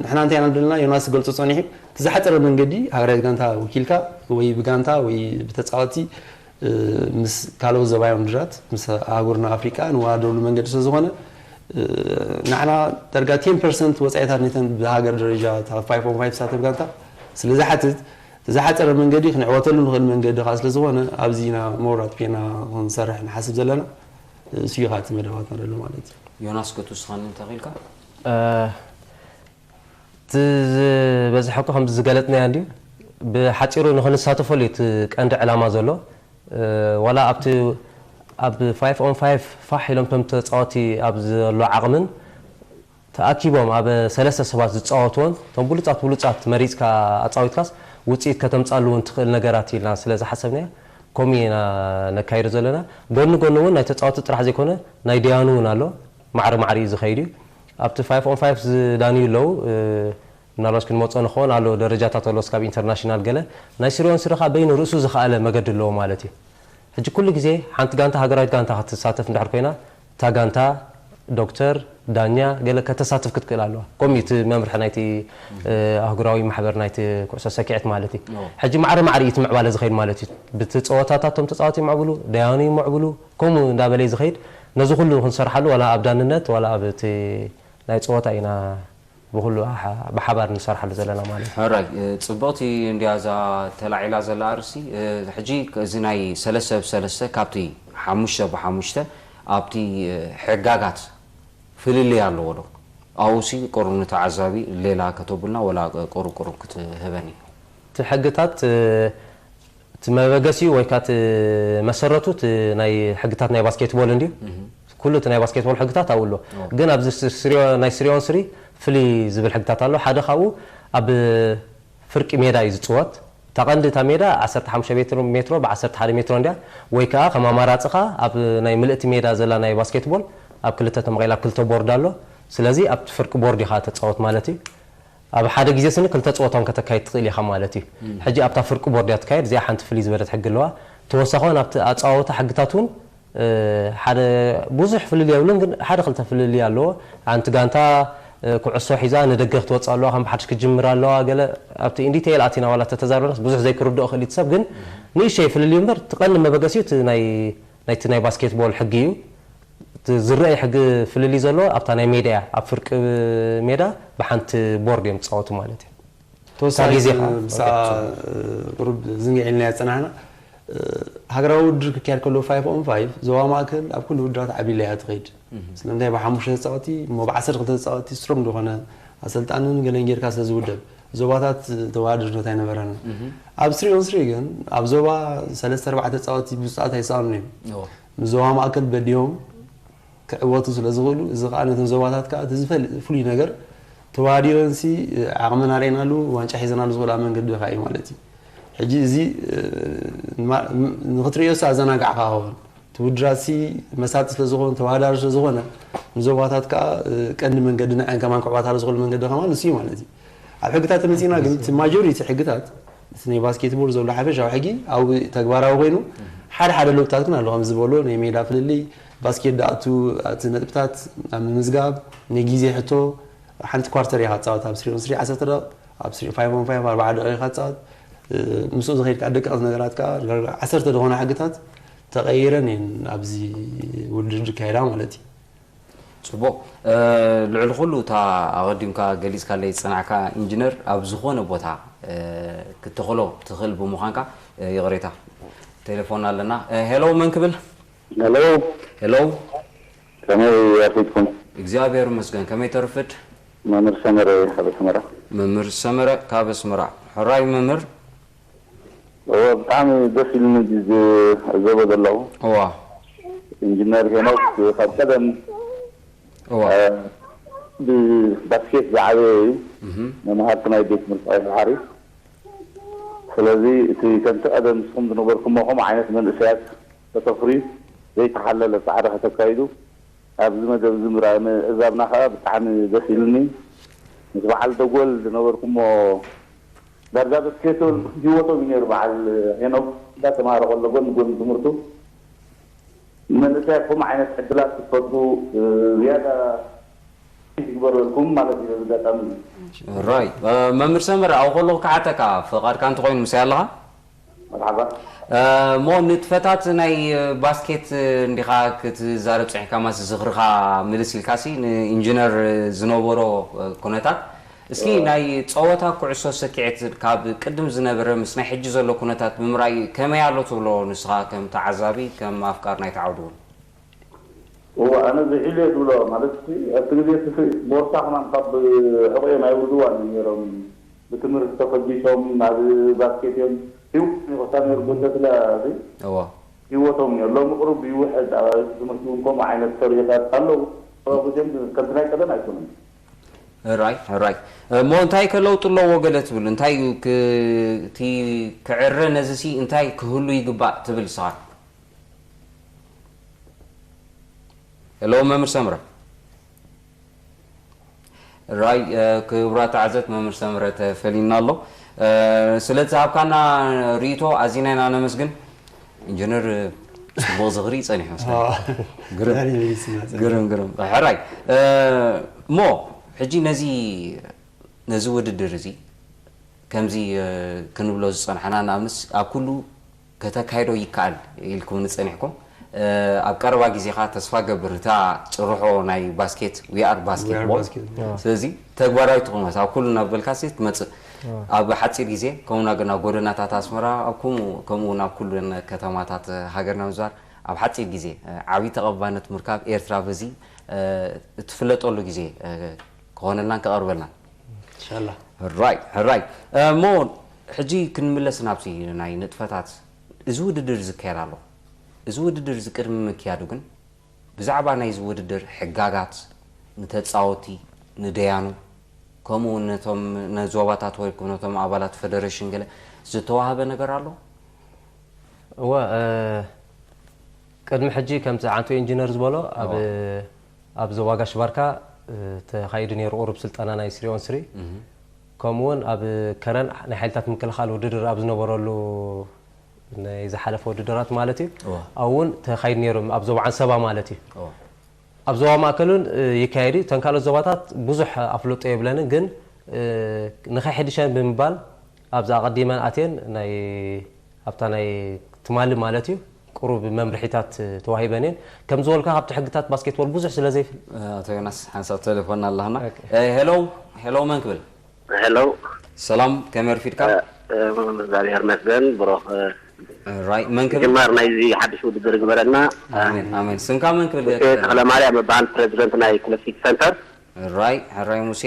ንሕና እንታይ ኢና ዘለና ዮናስ ዝገልፆ ፀኒሑ እቲ ዝሓፀረ መንገዲ ሃገራዊት ጋንታ ወኪልካ ወይ ብጋንታ ወይ ብተፃወቲ ምስ ካልኦት ዘባይ ውድድራት ምስ ኣህጉርና ኣፍሪቃ ንወዳደረሉ መንገዲ ስለዝኾነ ንዓና ዳርጋ ቴን ፐርሰንት ወፃኢታት ነተን ብሃገር ደረጃ ፋይቭ ኦን ፋይቭ ሳተፍ ጋንታ ስለዝሓትት እቲ ዝሓፀረ መንገዲ ክንዕወተሉ ንኽእል መንገዲ ከዓ ስለዝኾነ ኣብዚ ኢና ሞር ኣጥፊእና ክንሰርሕ ንሓስብ ዘለና። እሱ እዩ ከዓ እቲ መደባትና ዘሎ ማለት እዩ። ዮናስ ክትውስኸኒ እንተኽኢልካ? ዝበዝሐ እኮ ከምዚ ዝገለፅናዮ እንድዩ። ብሓፂሩ ንክንሳተፈሉ እዩ እቲ ቀንዲ ዕላማ ዘሎ። ዋላ ኣብቲ ኣብ ፋይቭ ኦን ፋይቭ ፋሕ ኢሎም እቶም ተፃወቲ ኣብ ዘሎ ዓቕምን ተኣኪቦም ኣብ ሰለስተ ሰባት ዝፃወትዎን እቶም ብሉፃት ብሉፃት መሪፅካ ኣፃዊትካስ ውፅኢት ከተምፃሉ እውን ትኽእል ነገራት ኢልና ስለ ዝሓሰብናዮ ከምኡ ኢና ነካይዶ ዘለና። ጎኒ ጎኒ እውን ናይ ተፃወቲ ጥራሕ ዘይኮነ ናይ ደያኑ እውን ኣሎ። ማዕረ ማዕረ እዩ ዝኸይድ እዩ። ኣብቲ ፋይቭ ኦን ፋይቭ ዝዳንዩ ኣለዉ። ምናልባሽ ክንመፅኦ ንኸውን ኣሎ ደረጃታት ኣሎ ስካብ ኢንተርናሽናል ገለ ናይ ስሪ ኦን ስሪ ከዓ በይኑ ርእሱ ዝኸኣለ መገዲ ኣለዎ ማለት እዩ። ሕጂ ኩሉ ግዜ ሓንቲ ጋንታ ሃገራዊት ጋንታ ክትሳተፍ እንድሕር ኮይና እታ ጋንታ ዶክተር ዳኛ ገለ ከተሳትፍ ክትክእል ኣለዋ። ከምኡ እዩ እቲ መምርሒ ናይቲ ኣህጉራዊ ማሕበር ናይቲ ኩዕሶ ሰኪዐት ማለት እዩ። ሕጂ ማዕረ ማዕረ እዩ እቲ ምዕባለ ዝኸይድ ማለት እዩ። ብቲ ፀወታታት እቶም ተፃወቲ ይምዕብሉ፣ ደያኑ ይምዕብሉ፣ ከምኡ እንዳበለ እዩ ዝኸይድ። ነዚ ኩሉ ክንሰርሓሉ ዋላ ኣብ ዳንነት ዋላ ኣብ እቲ ናይ ፀወታ ኢና ብኩሉ ብሓባር ንሰርሓሉ ዘለና ማለት እዩ። ሕራይ ፅብቕቲ እንድያ እዛ ተላዒላ ዘላ ኣርእስቲ። ሕጂ እዚ ናይ ሰለስተ ብሰለስተ ካብቲ ሓሙሽተ ብሓሙሽተ ኣብቲ ሕጋጋት ፍልልይ ኣለዎ ዶ? ኣብኡሲ ቁሩብ ንተዓዛቢ ሌላ ከተብሉና ወላ ቁሩብ ቁሩብ ክትህበኒ። እቲ ሕግታት እቲ መበገሲኡ ወይ ከዓ እቲ መሰረቱ እቲ ናይ ሕግታት ናይ ባስኬትቦል እንድዩ። ኩሉ እቲ ናይ ባስኬትቦል ሕግታት ኣብኡ ኣሎ። ግን ኣብዚ ስ- ስሪ ናይ ስሪ ኦን ስሪ ፍልይ ዝብል ሕግታት ኣሎ። ሓደ ካብኡ ኣብ ፍርቂ ሜዳ እዩ ዝፅወት። እታ ቀንዲ እታ ሜዳ ዓሰርተ ሓሙሽተ ሜትሮ ሜትሮ ብ ዓሰርተ ሓደ ሜትሮ እንድያ። ወይ ከዓ ከም ኣማራፂኻ ኣብ ናይ ምልእቲ ሜዳ ዘላ ናይ ባስኬትቦል ኣብ ክልተ ተመቒላ፣ ኣብ ክልተ ቦርድ ኣሎ። ስለዚ ኣብቲ ፍርቂ ቦርድ ኢኻ ተፃወት ማለት እዩ። ኣብ ሓደ ግዜ ስኒ ክልተ ፀወታውን ከተካይድ ትኽእል ኢኻ ማለት እዩ። ሕጂ ኣብታ ፍርቂ ቦርድ እያ ትካየድ። እዚኣ ሓንቲ ፍልይ ዝበለት ሕጊ ኣለዋ። ተወሳኺ እውን ኣብቲ ኣፀዋወታ ሕግታት እውን ሓደ ብዙሕ ፍልልይ የብሉን፣ ግን ሓደ ክልተ ፍልልይ ኣለዎ። ሓንቲ ጋንታ ኩዕሶ ሒዛ ንደገ ክትወፅእ ኣለዋ፣ ከም ሓድሽ ክትጅምር ኣለዋ። ገለ ኣብቲ ኢንዲቴይል ኣቲና ዋላ ተተዛረብናስ ብዙሕ ዘይክርድኦ ክእል እቲ ሰብ፣ ግን ንእሽተይ ፍልልዩ እምበር ትቐንዲ መበገሲኡ እቲ ናይ ናይቲ ናይ ባስኬትቦል ሕጊ እዩ። እቲ ዝረኣይ ሕጊ ፍልልይ ዘሎ ኣብታ ናይ ሜዳ እያ። ኣብ ፍርቂ ሜዳ ብሓንቲ ቦርድ እዮም ዝፃወቱ ማለት እዩ። ተወሳኺ ግዜ ከዓ ምሳኣ ቁሩብ ዝንግዕ ኢልና እያ ዝፀናሕና። ሃገራዊ ውድድር ክካየድ ከሎ ፋይቭ ኦን ፋይቭ ዞባ ማእከል ኣብ ኩሉ ውድድራት ዓብይላ እያ ትኸይድ። ስለምንታይ ብሓሙሽተ ተፃወቲ እሞ ብዓሰርተ ክልተ ተፃወቲ ስትሮንግ ዝኾነ ኣሰልጣንን ገለን ጌርካ ስለ ዝውደብ ዞባታት ተወዳድርነት ኣይነበረን። ኣብ ስሪ ኦን ስሪ ግን ኣብ ዞባ ሰለስተ ኣርባዕተ ተፃወቲ ብፁዓት ኣይሰኣኑን እዮም። ምስ ዞባ ማእከል በዲሆም ክዕወቱ ስለ ዝኽእሉ፣ እዚ ከዓ ነተን ዞባታት ከዓ እቲ ዝፈል ፍሉይ ነገር ተዋዲኦንሲ ዓቕመን ኣርእናሉ ዋንጫ ሒዘናሉ ዝኽእላ መንገዲ ከዓ እዩ ማለት እዩ። ሕጂ እዚ ንኽትርእዮስ ኣዘናጋዕካ ኸውን እቲ ውድድራትሲ መሳጢ ስለ ዝኾነ ተወዳዳሪ ስለ ዝኾነ ንዞባታት ከዓ ቀንዲ መንገዲ ንዐን ከማን ክዕዋታሉ ዝኽእሉ መንገዲ ከማን ንሱ እዩ ማለት እዩ። ኣብ ሕግታት ተመፂና ግን እቲ ማጆሪቲ ሕግታት እቲ ናይ ባስኬትቦል ዘሎ ሓፈሻዊ ሕጊ ኣብኡ ተግባራዊ ኮይኑ ሓደ ሓደ ለውጥታት ግን ኣሎ ከም ዝበሎ ናይ ሜዳ ፍልልይ ባስኬት ዳኣቱ እቲ ነጥብታት ኣብ ምምዝጋብ ናይ ግዜ ሕቶ ሓንቲ ኳርተር እያ ካፃወት ኣብ ስሪ ኦን ስሪ ዓሰርተ ደቂቕ ኣብ ስሪ ፋይቭ ኦን ፋይቭ ኣርባዓ ደቂቕ ካፃወት ምስኡ ዝኸይድ ከዓ ደቀቕቲ ነገራት ከዓ ዓሰርተ ዝኾነ ሕግታት ተቐይረን እየን ኣብዚ ውድድር ዝካየዳ ማለት እዩ። ፅቡቕ። ልዕሊ ኩሉ እታ ኣቐዲምካ ገሊፅካለይ ዝፀናሕካ ኢንጂነር ኣብ ዝኾነ ቦታ ክትተኽሎ ትኽእል ብምዃንካ ይቕሬታ። ቴሌፎን ኣለና። ሄሎ መን ክብል? ሄሎ ሄሎ ከመይ ኣርፊድኩም? እግዚኣብሔር ይመስገን። ከመይ ተርፍድ? መምህር ሰመረ ካብ ኣስመራ። መምህር ሰመረ ካብ ኣስመራ። ሕራይ መምህር። እወ ብጣዕሚ ደስ ኢሉኒ እዚ ዝዕዘቦ ዘለኹ። እዋ ኢንጂነር ሄኖክ ካብ ቀደም እዋ ብባስኬት ዝዓበየ እዩ። መምሃርቲ ናይ ቤት ትምህርቲ ቀይሕ ባሕሪ። ስለዚ እቲ ከምቲ ቀደም ንስኹም ዝነበርኩሞ ከምኡ ዓይነት መንእሰያት ከተፍርዩ ዘይተሓለለ ፃዕሪ ከተካይዱ ኣብዚ መደብ እዚ ምእዛዝና ከዓ ብጣዕሚ ደስ ኢሉኒ። ምስ በዓል ደጎል ዝነበርኩሞ ዳርጋ ዘትክየቶ ህይወቶም እዩ ነይሩ። በዓል ሄኖክ እንዳተማሃረ ከሎ ጎን ጎን ትምህርቱ መንእሰያት ከምኡ ዓይነት ዕድላት ክትፈጥሩ ዝያዳ ይግበረልኩም ማለት እዩ። በዚ ኣጋጣሚ ራይ መምህር ሰመረ ኣብኡ ከለኹ ክሓተካ ፍቓድካ እንተኾይኑ ምሳይ ኣለኻ? መርሓባ። እሞ ንጥፈታት ናይ ባስኬት እንዲኻ ክትዛረብ ጸኒሕካ ማስ ዝኽርኻ ምልስ ኢልካሲ ንኢንጂነር ዝነበሮ ኩነታት እስኪ ናይ ጸወታ ኩዕሶ ሰኪዔት ካብ ቅድም ዝነበረ ምስ ናይ ሕጂ ዘሎ ኩነታት ብምርኣይ ከመይ ኣሎ ትብሎ ንስኻ ከም ተዓዛቢ ከም ኣፍቃር ናይቲ ዓውዲ እውን? እወ ኣነ ዝሒሉ እየ ዝብሎ ማለት እቲ ግዜ እቲ ቦርሳ ከማን ካብ ሕቆ እዮም ኣይውርድዋን እዮም ነይሮም ብትምህርቲ ተፈጊሶም ናብ ባስኬት እዮም ህይወቶም ይኸሳ ነይሩ ጎንደ ስለ እዋ ህይወቶም እዮም ሎሚ ቅሩብ ይውሕድ ኣብ ትምህርቲ እውን ከምኡ ዓይነት ተርእዮታት ኣለዉ ተባጉት እዮም ከምቲ ናይ ቀደም ኣይኮኑን ራይ ራይ እሞ እንታይ ከለውጡ ኣለዎ ገለ ትብል እንታይ እዩ እቲ ክዕረ ነዚ ሲ እንታይ ክህሉ ይግባእ ትብል ስኻ ሄሎ መምህር ሰምረ ራይ ክቡራት ተዓዘብቲ መምህር ሰምረ ተፈሊና ኣሎ ስለቲ ዝሃብካና ርእይቶ ኣዚና ኢና ነመስግን ኢንጂነር ጽቡቕ ዝኽሪ ጸኒሑ መስለኒ ግርም ግርም ግርም ሕራይ እሞ ሕጂ ነዚ ነዚ ውድድር እዚ ከምዚ ክንብሎ ዝጸናሕና ንኣብነት ኣብ ኩሉ ከተካይዶ ይከኣል ኢልኩም ንጸኒሕኩም ኣብ ቀረባ ግዜኻ ተስፋ ገብር እታ ጭርሖ ናይ ባስኬት we are basketball ስለዚ ተግባራዊ ትኹነት ኣብ ኩሉ እናበልካ ሲ ትመጽእ ኣብ ሓፂር ግዜ ከምኡ ናገና ጎደናታት ኣስመራ ኣብ ከምኡ ናብ ኩሉ ከተማታት ሃገርና ምዝባር ኣብ ሓፂር ግዜ ዓብዪ ተቐባልነት ምርካብ ኤርትራ በዚ እትፍለጠሉ ግዜ ክኾነልናን ክቐርበልናን ኢንሻላ ሕራይ ሕራይ እሞ ሕጂ ክንምለስ ናብቲ ናይ ንጥፈታት እዚ ውድድር ዝካየድ ኣሎ እዚ ውድድር እዚ ቅድሚ ምክያዱ ግን ብዛዕባ ናይዚ ውድድር ሕጋጋት፣ ንተጻወቲ፣ ንደያኑ፣ ከምኡ እውን ነቶም ነዞባታት ወይ ነቶም ኣባላት ፈደረሽን ገለ ዝተዋህበ ነገር ኣሎ? እወ፣ ቅድሚ ሕጂ ከምቲ ዓንቶ ኢንጂነር ዝበሎ ኣብ ኣብ ዞባ ጋሽ ባርካ ተኻይዱ ነይሩ ቁሩብ ስልጠና ናይ ስሪ ኦን ስሪ። ከምኡ እውን ኣብ ከረን ናይ ሓይልታት ምክልኻል ውድድር ኣብ ዝነበረሉ ናይ ዝሓለፈ ውድድራት ማለት እዩ። ኣብኡ እውን ተኻይዱ ነይሩ ኣብ ዞባ ዓንሰባ ማለት እዩ። ኣብ ዞባ ማእከል እውን ይካየድ እዩ። እተን ካልኦት ዞባታት ብዙሕ ኣፍልጦ የብለንን፣ ግን ንኸይሕድሸን ብምባል ኣብዚ ኣቐዲመን ኣትየን ናይ ኣብታ ናይ ትማሊ ማለት እዩ ቁሩብ መምርሒታት ተዋሂበን እየን። ከም ዝበልካ ካብቲ ሕግታት ባስኬትቦል ብዙሕ ስለ ዘይፍል ኣቶ ዮናስ ሓንሳብ ተሌፎን ኣላህና። ሄሎ ሄሎ፣ መን ክብል? ሄሎ ሰላም፣ ከመይ ኣርፊድካ? እግዚኣብሔር መስገን ብሮኽ ራይ፣ መን ክብል? ጅማር ናይዚ ሓድሽ ውድድር ግበረና። ኣሜን ኣሜን። ስምካ መን ክብል? ተኽለ ማርያም እበሃል፣ ፕሬዚደንት ናይ ክለሲክ ሰንተር። ራይ ሕራይ ሙሴ።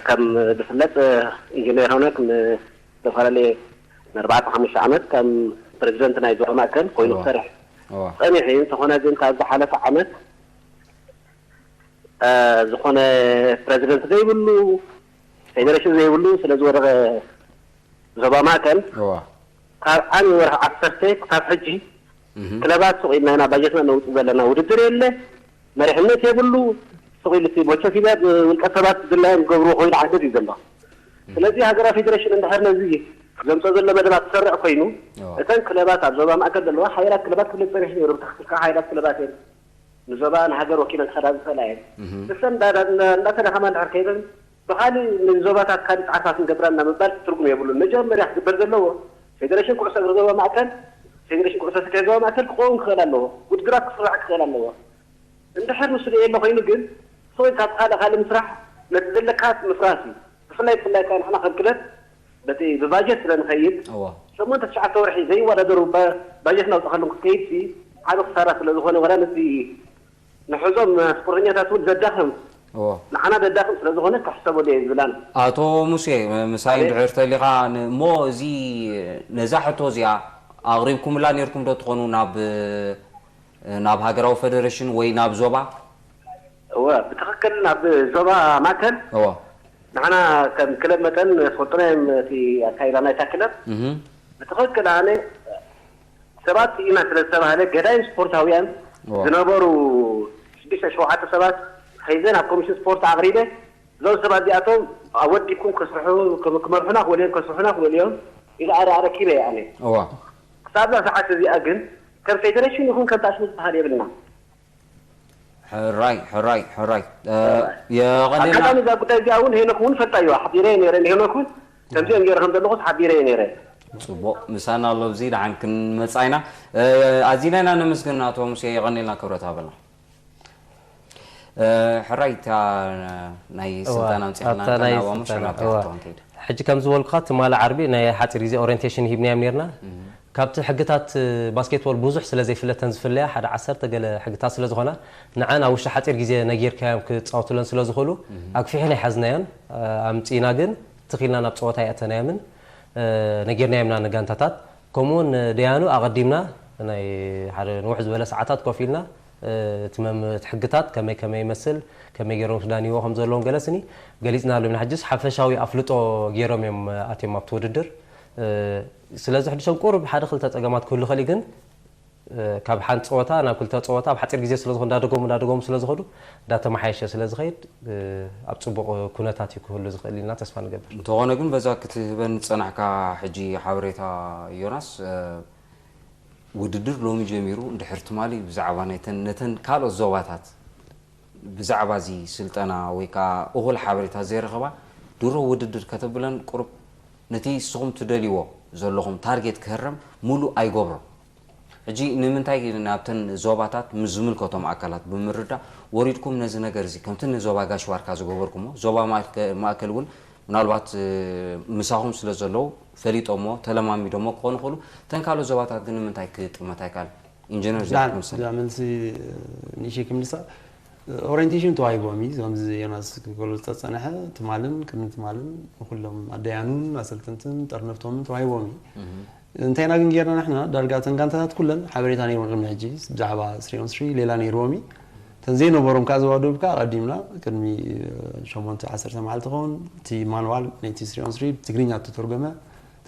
ከም ዝፍለጥ ኢንጂነር ሆነክ ንዝተፈላለየ ንኣርባዕተ ሓሙሽተ ዓመት ከም ፕሬዚደንት ናይ ዞባ ማእከል ኮይኑ ክሰርሕ ጸኒሑ እዩ። እንተኾነ ግን ካብ ዝሓለፈ ዓመት ዝኾነ ፕሬዚደንት ዘይብሉ፣ ፌደሬሽን ዘይብሉ ስለ ዝወደቐ ዞባ ማእከል ካብ ዓሚ ወርሒ ዓሰርተ ክሳብ ሕጂ ክለባት ሱቕ ኢልና ኢና ባጀትና ነውፅእ ዘለና። ውድድር የለ፣ መሪሕነት የብሉ። ሱቕ ኢሉ እቲ ቦቸፊዳ ብውልቀ ሰባት ዝድላዮም ዝገብርዎ ኮይኑ ዓይነት እዩ ዘሎ። ስለዚ ሃገራዊ ፌደሬሽን እንድሕር ነዚ ዘምፅኦ ዘሎ መደባት ዝሰርዕ ኮይኑ እተን ክለባት ኣብ ዞባ ማእከል ዘለዋ ሓያላት ክለባት ክብለ ፀኒሑ ነይሩ። ብትኽክል ከዓ ሓያላት ክለባት እየን ንዞባ ንሃገር ወኪለን ክኸዳ ዝኽእላ እየን። እሰን እንዳተዳኸማ እንድሕር ከይደን ብኻሊእ ንዞባታት ካሊእ ፃዕርታት ንገብራ እና ምባል ትርጉም የብሉን። መጀመርያ ክግበር ዘለዎ ፌደሬሽን ኩዕሶ እግሪ ዞባ ማእከል፣ ፌደሬሽን ኩዕሶ ሰኪዐት ዞባ ማእከል ክኸውን ክኽእል ኣለዎ። ውድድራት ክስራዕ ክኽእል ኣለዎ። እንድሕር ንሱ ዘየለ ኮይኑ ግን ሰው ካብ ካልእ ካልእ ምስራሕ ነቲ ዘለካ ምፍራስ እዩ። ብፍላይ ብፍላይ ከዓ ንሕና ከም ክለብ በቲ ብባጀት ስለ ንኸይድ ሸሞንተ ትሽዓተ ወርሒ ዘይወዳደሩ ባጀት ናውፅኻሎም ክትከይድ ሲ ዓብ ክሳራ ስለ ዝኾነ ወላ ነቲ ንሕዞም ስፖርተኛታት እውን ዘዳኽም ንዓና ዘዳኽም ስለ ዝኾነ ክሕሰበሉ እየ ዝብላን። ኣቶ ሙሴ ምሳይ እንድሕር ተሊኻ እሞ እዚ ነዛ ሕቶ እዚኣ ኣቕሪብኩምላ ነርኩም ዶ ትኾኑ ናብ ናብ ሃገራዊ ፈደረሽን ወይ ናብ ዞባ? እወ ብትኽክል ናብ ዞባ ማእከል እወ ንዓና ከም ክለብ መጠን ስፈልጡና እዮም እቲ ኣካይዳ ናይታ ክለብ ብትኽክል ኣነ ሰባት ኢና ስለ ዝተባህለ ገዳይም ስፖርታውያን ዝነበሩ ሽዱሽተ ሸውዓተ ሰባት ሒዘ ናብ ኮሚሽን ስፖርት ኣቕሪበ እዞም ሰባት እዚኣቶም ኣወዲኩም ክስርሑ ክመርሑና ክወልዮም ከስርሑና ክወልዮም ኢለ ኣረኪበ እየ ኣነ እዋ ክሳብ እዛ ሰዓት እዚኣ ግን ከም ፌደሬሽን ይኹን ከም ታሽሙ ዝበሃል የብልና ሕራይ ሕራይ ሕራይ የቐኔልና ኣጋጣሚ እዛ ጉዳይ እዚኣ እውን ሄኖክ እውን ፈልጣ እዩ ሓቢረ ነረ ሄኖክ እውን ከምዚኦም ገይረ ከም ዘለኹስ ሓቢረ ነረ ፅቡቅ ምሳና ኣሎ እዚ ደሓን ክንመፃ ኢና ኣዚና ኢና ነመስግን ኣቶ ሙሴ የቐኔልና ክብረት ሃበልና ሕራይ እታ ናይ ስልጣን ኣምፂሕና ናባሞ ሸናብታ ክትኾን ከይደ ሕጂ ከም ዝበልኩኻ ትማሊ ዓርቢ ናይ ሓፂር ግዜ ኦሪንቴሽን ሂብናዮም ነርና ካብቲ ሕግታት ባስኬትቦል ብዙሕ ስለ ዘይፍለተን ዝፍለያ ሓደ ዓሰርተ ገለ ሕግታት ስለ ዝኾና ንዐን ኣብ ውሽጢ ሓፂር ግዜ ነጊርካዮም ክፃወቱለን ስለ ዝኽእሉ ኣግፊሕና ይሓዝናዮን ኣምፂና ግን ትኺልና ናብ ፀወታ የእተናዮምን ነጊርናዮምና ንጋንታታት ከምኡ እውን ደያኑ ኣቐዲምና ናይ ሓደ ንውሕ ዝበለ ሰዓታት ኮፍ ኢልና እቲ መም- እቲ ሕግታት ከመይ ከመይ ይመስል ከመይ ገይሮም ክዳንይዎ ከም ዘለዎም ገለ ስኒ ገሊፅና ኣሎ ኢና ሕጅስ ሓፈሻዊ ኣፍልጦ ገይሮም እዮም ኣትዮም ኣብቲ ውድድር ስለዚ ሕድሾም ቁሩብ ሓደ ክልተ ፀገማት ክህሉ ኸሊ ግን ካብ ሓንቲ ፀወታ ናብ ክልተ ፀወታ ኣብ ሓፂር ግዜ ስለዝኾ እንዳደገሙ እንዳደገሙ ስለዝኸዱ እንዳተመሓየሸ ስለዝኸይድ ኣብ ፅቡቕ ኩነታት እዩ ክህሉ ዝኽእል ኢልና ተስፋ ንገብር እንተኾነ ግን በዛ ክትህበን ዝፀናሕካ ሕጂ ሓበሬታ ዮናስ ውድድር ሎሚ ጀሚሩ እንድሕር ትማሊ ብዛዕባ ናይተን ነተን ካልኦት ዞባታት ብዛዕባ እዚ ስልጠና ወይ ከዓ እኹል ሓበሬታ ዘይረኸባ ድሮ ውድድር ከተብለን ቁሩብ ነቲ ንስኹም ትደልይዎ ዘለኹም ታርጌት ክህረም ሙሉእ ኣይገብሮን። ሕጂ ንምንታይ ናብተን ዞባታት ምስ ዝምልከቶም ኣካላት ብምርዳእ ወሪድኩም ነዚ ነገር እዚ ከምቲ ንዞባ ጋሽ ባርካ ዝገበርኩሞ ዞባ ማእከል እውን ምናልባት ምሳኹም ስለ ዘለዉ ፈሊጦሞ ተለማሚዶሞ ክኾኑ ይኽእሉ። እተን ካልኦት ዞባታት ግን ንምንታይ ክጥመት ኣይከኣለን? ኢንጂነር ዚያድ ክምስል። እዛ መልሲ ንእሽተይ ክምልሳ ኦሪንቴሽን ተዋሂቦም እዩ ከምዚ ዮናስ ክገልፁ ዝተፀንሐ ትማልን ቅድሚ ትማልን ንኩሎም ኣደያኑን ኣሰልጥንትን ጠርነፍቶምን ተዋሂቦም እዩ እንታይ ኢና ግን ጌርና ንሕና፣ ዳርጋ እተን ጋንታታት ኩለን ሓበሬታ ነይርወን ቅድሚ ሕጂ ብዛዕባ ስሪ ኦን ስሪ ሌላ ነይርዎም እዩ። እተን ዘይነበሮም ከዓ ዞባ ደቡብ ከዓ ኣቐዲምና ቅድሚ ሸሞንተ ዓሰርተ መዓልቲ ኸውን እቲ ማንዋል ናይቲ ስሪ ኦን ስሪ ብትግርኛ እተተርጎመ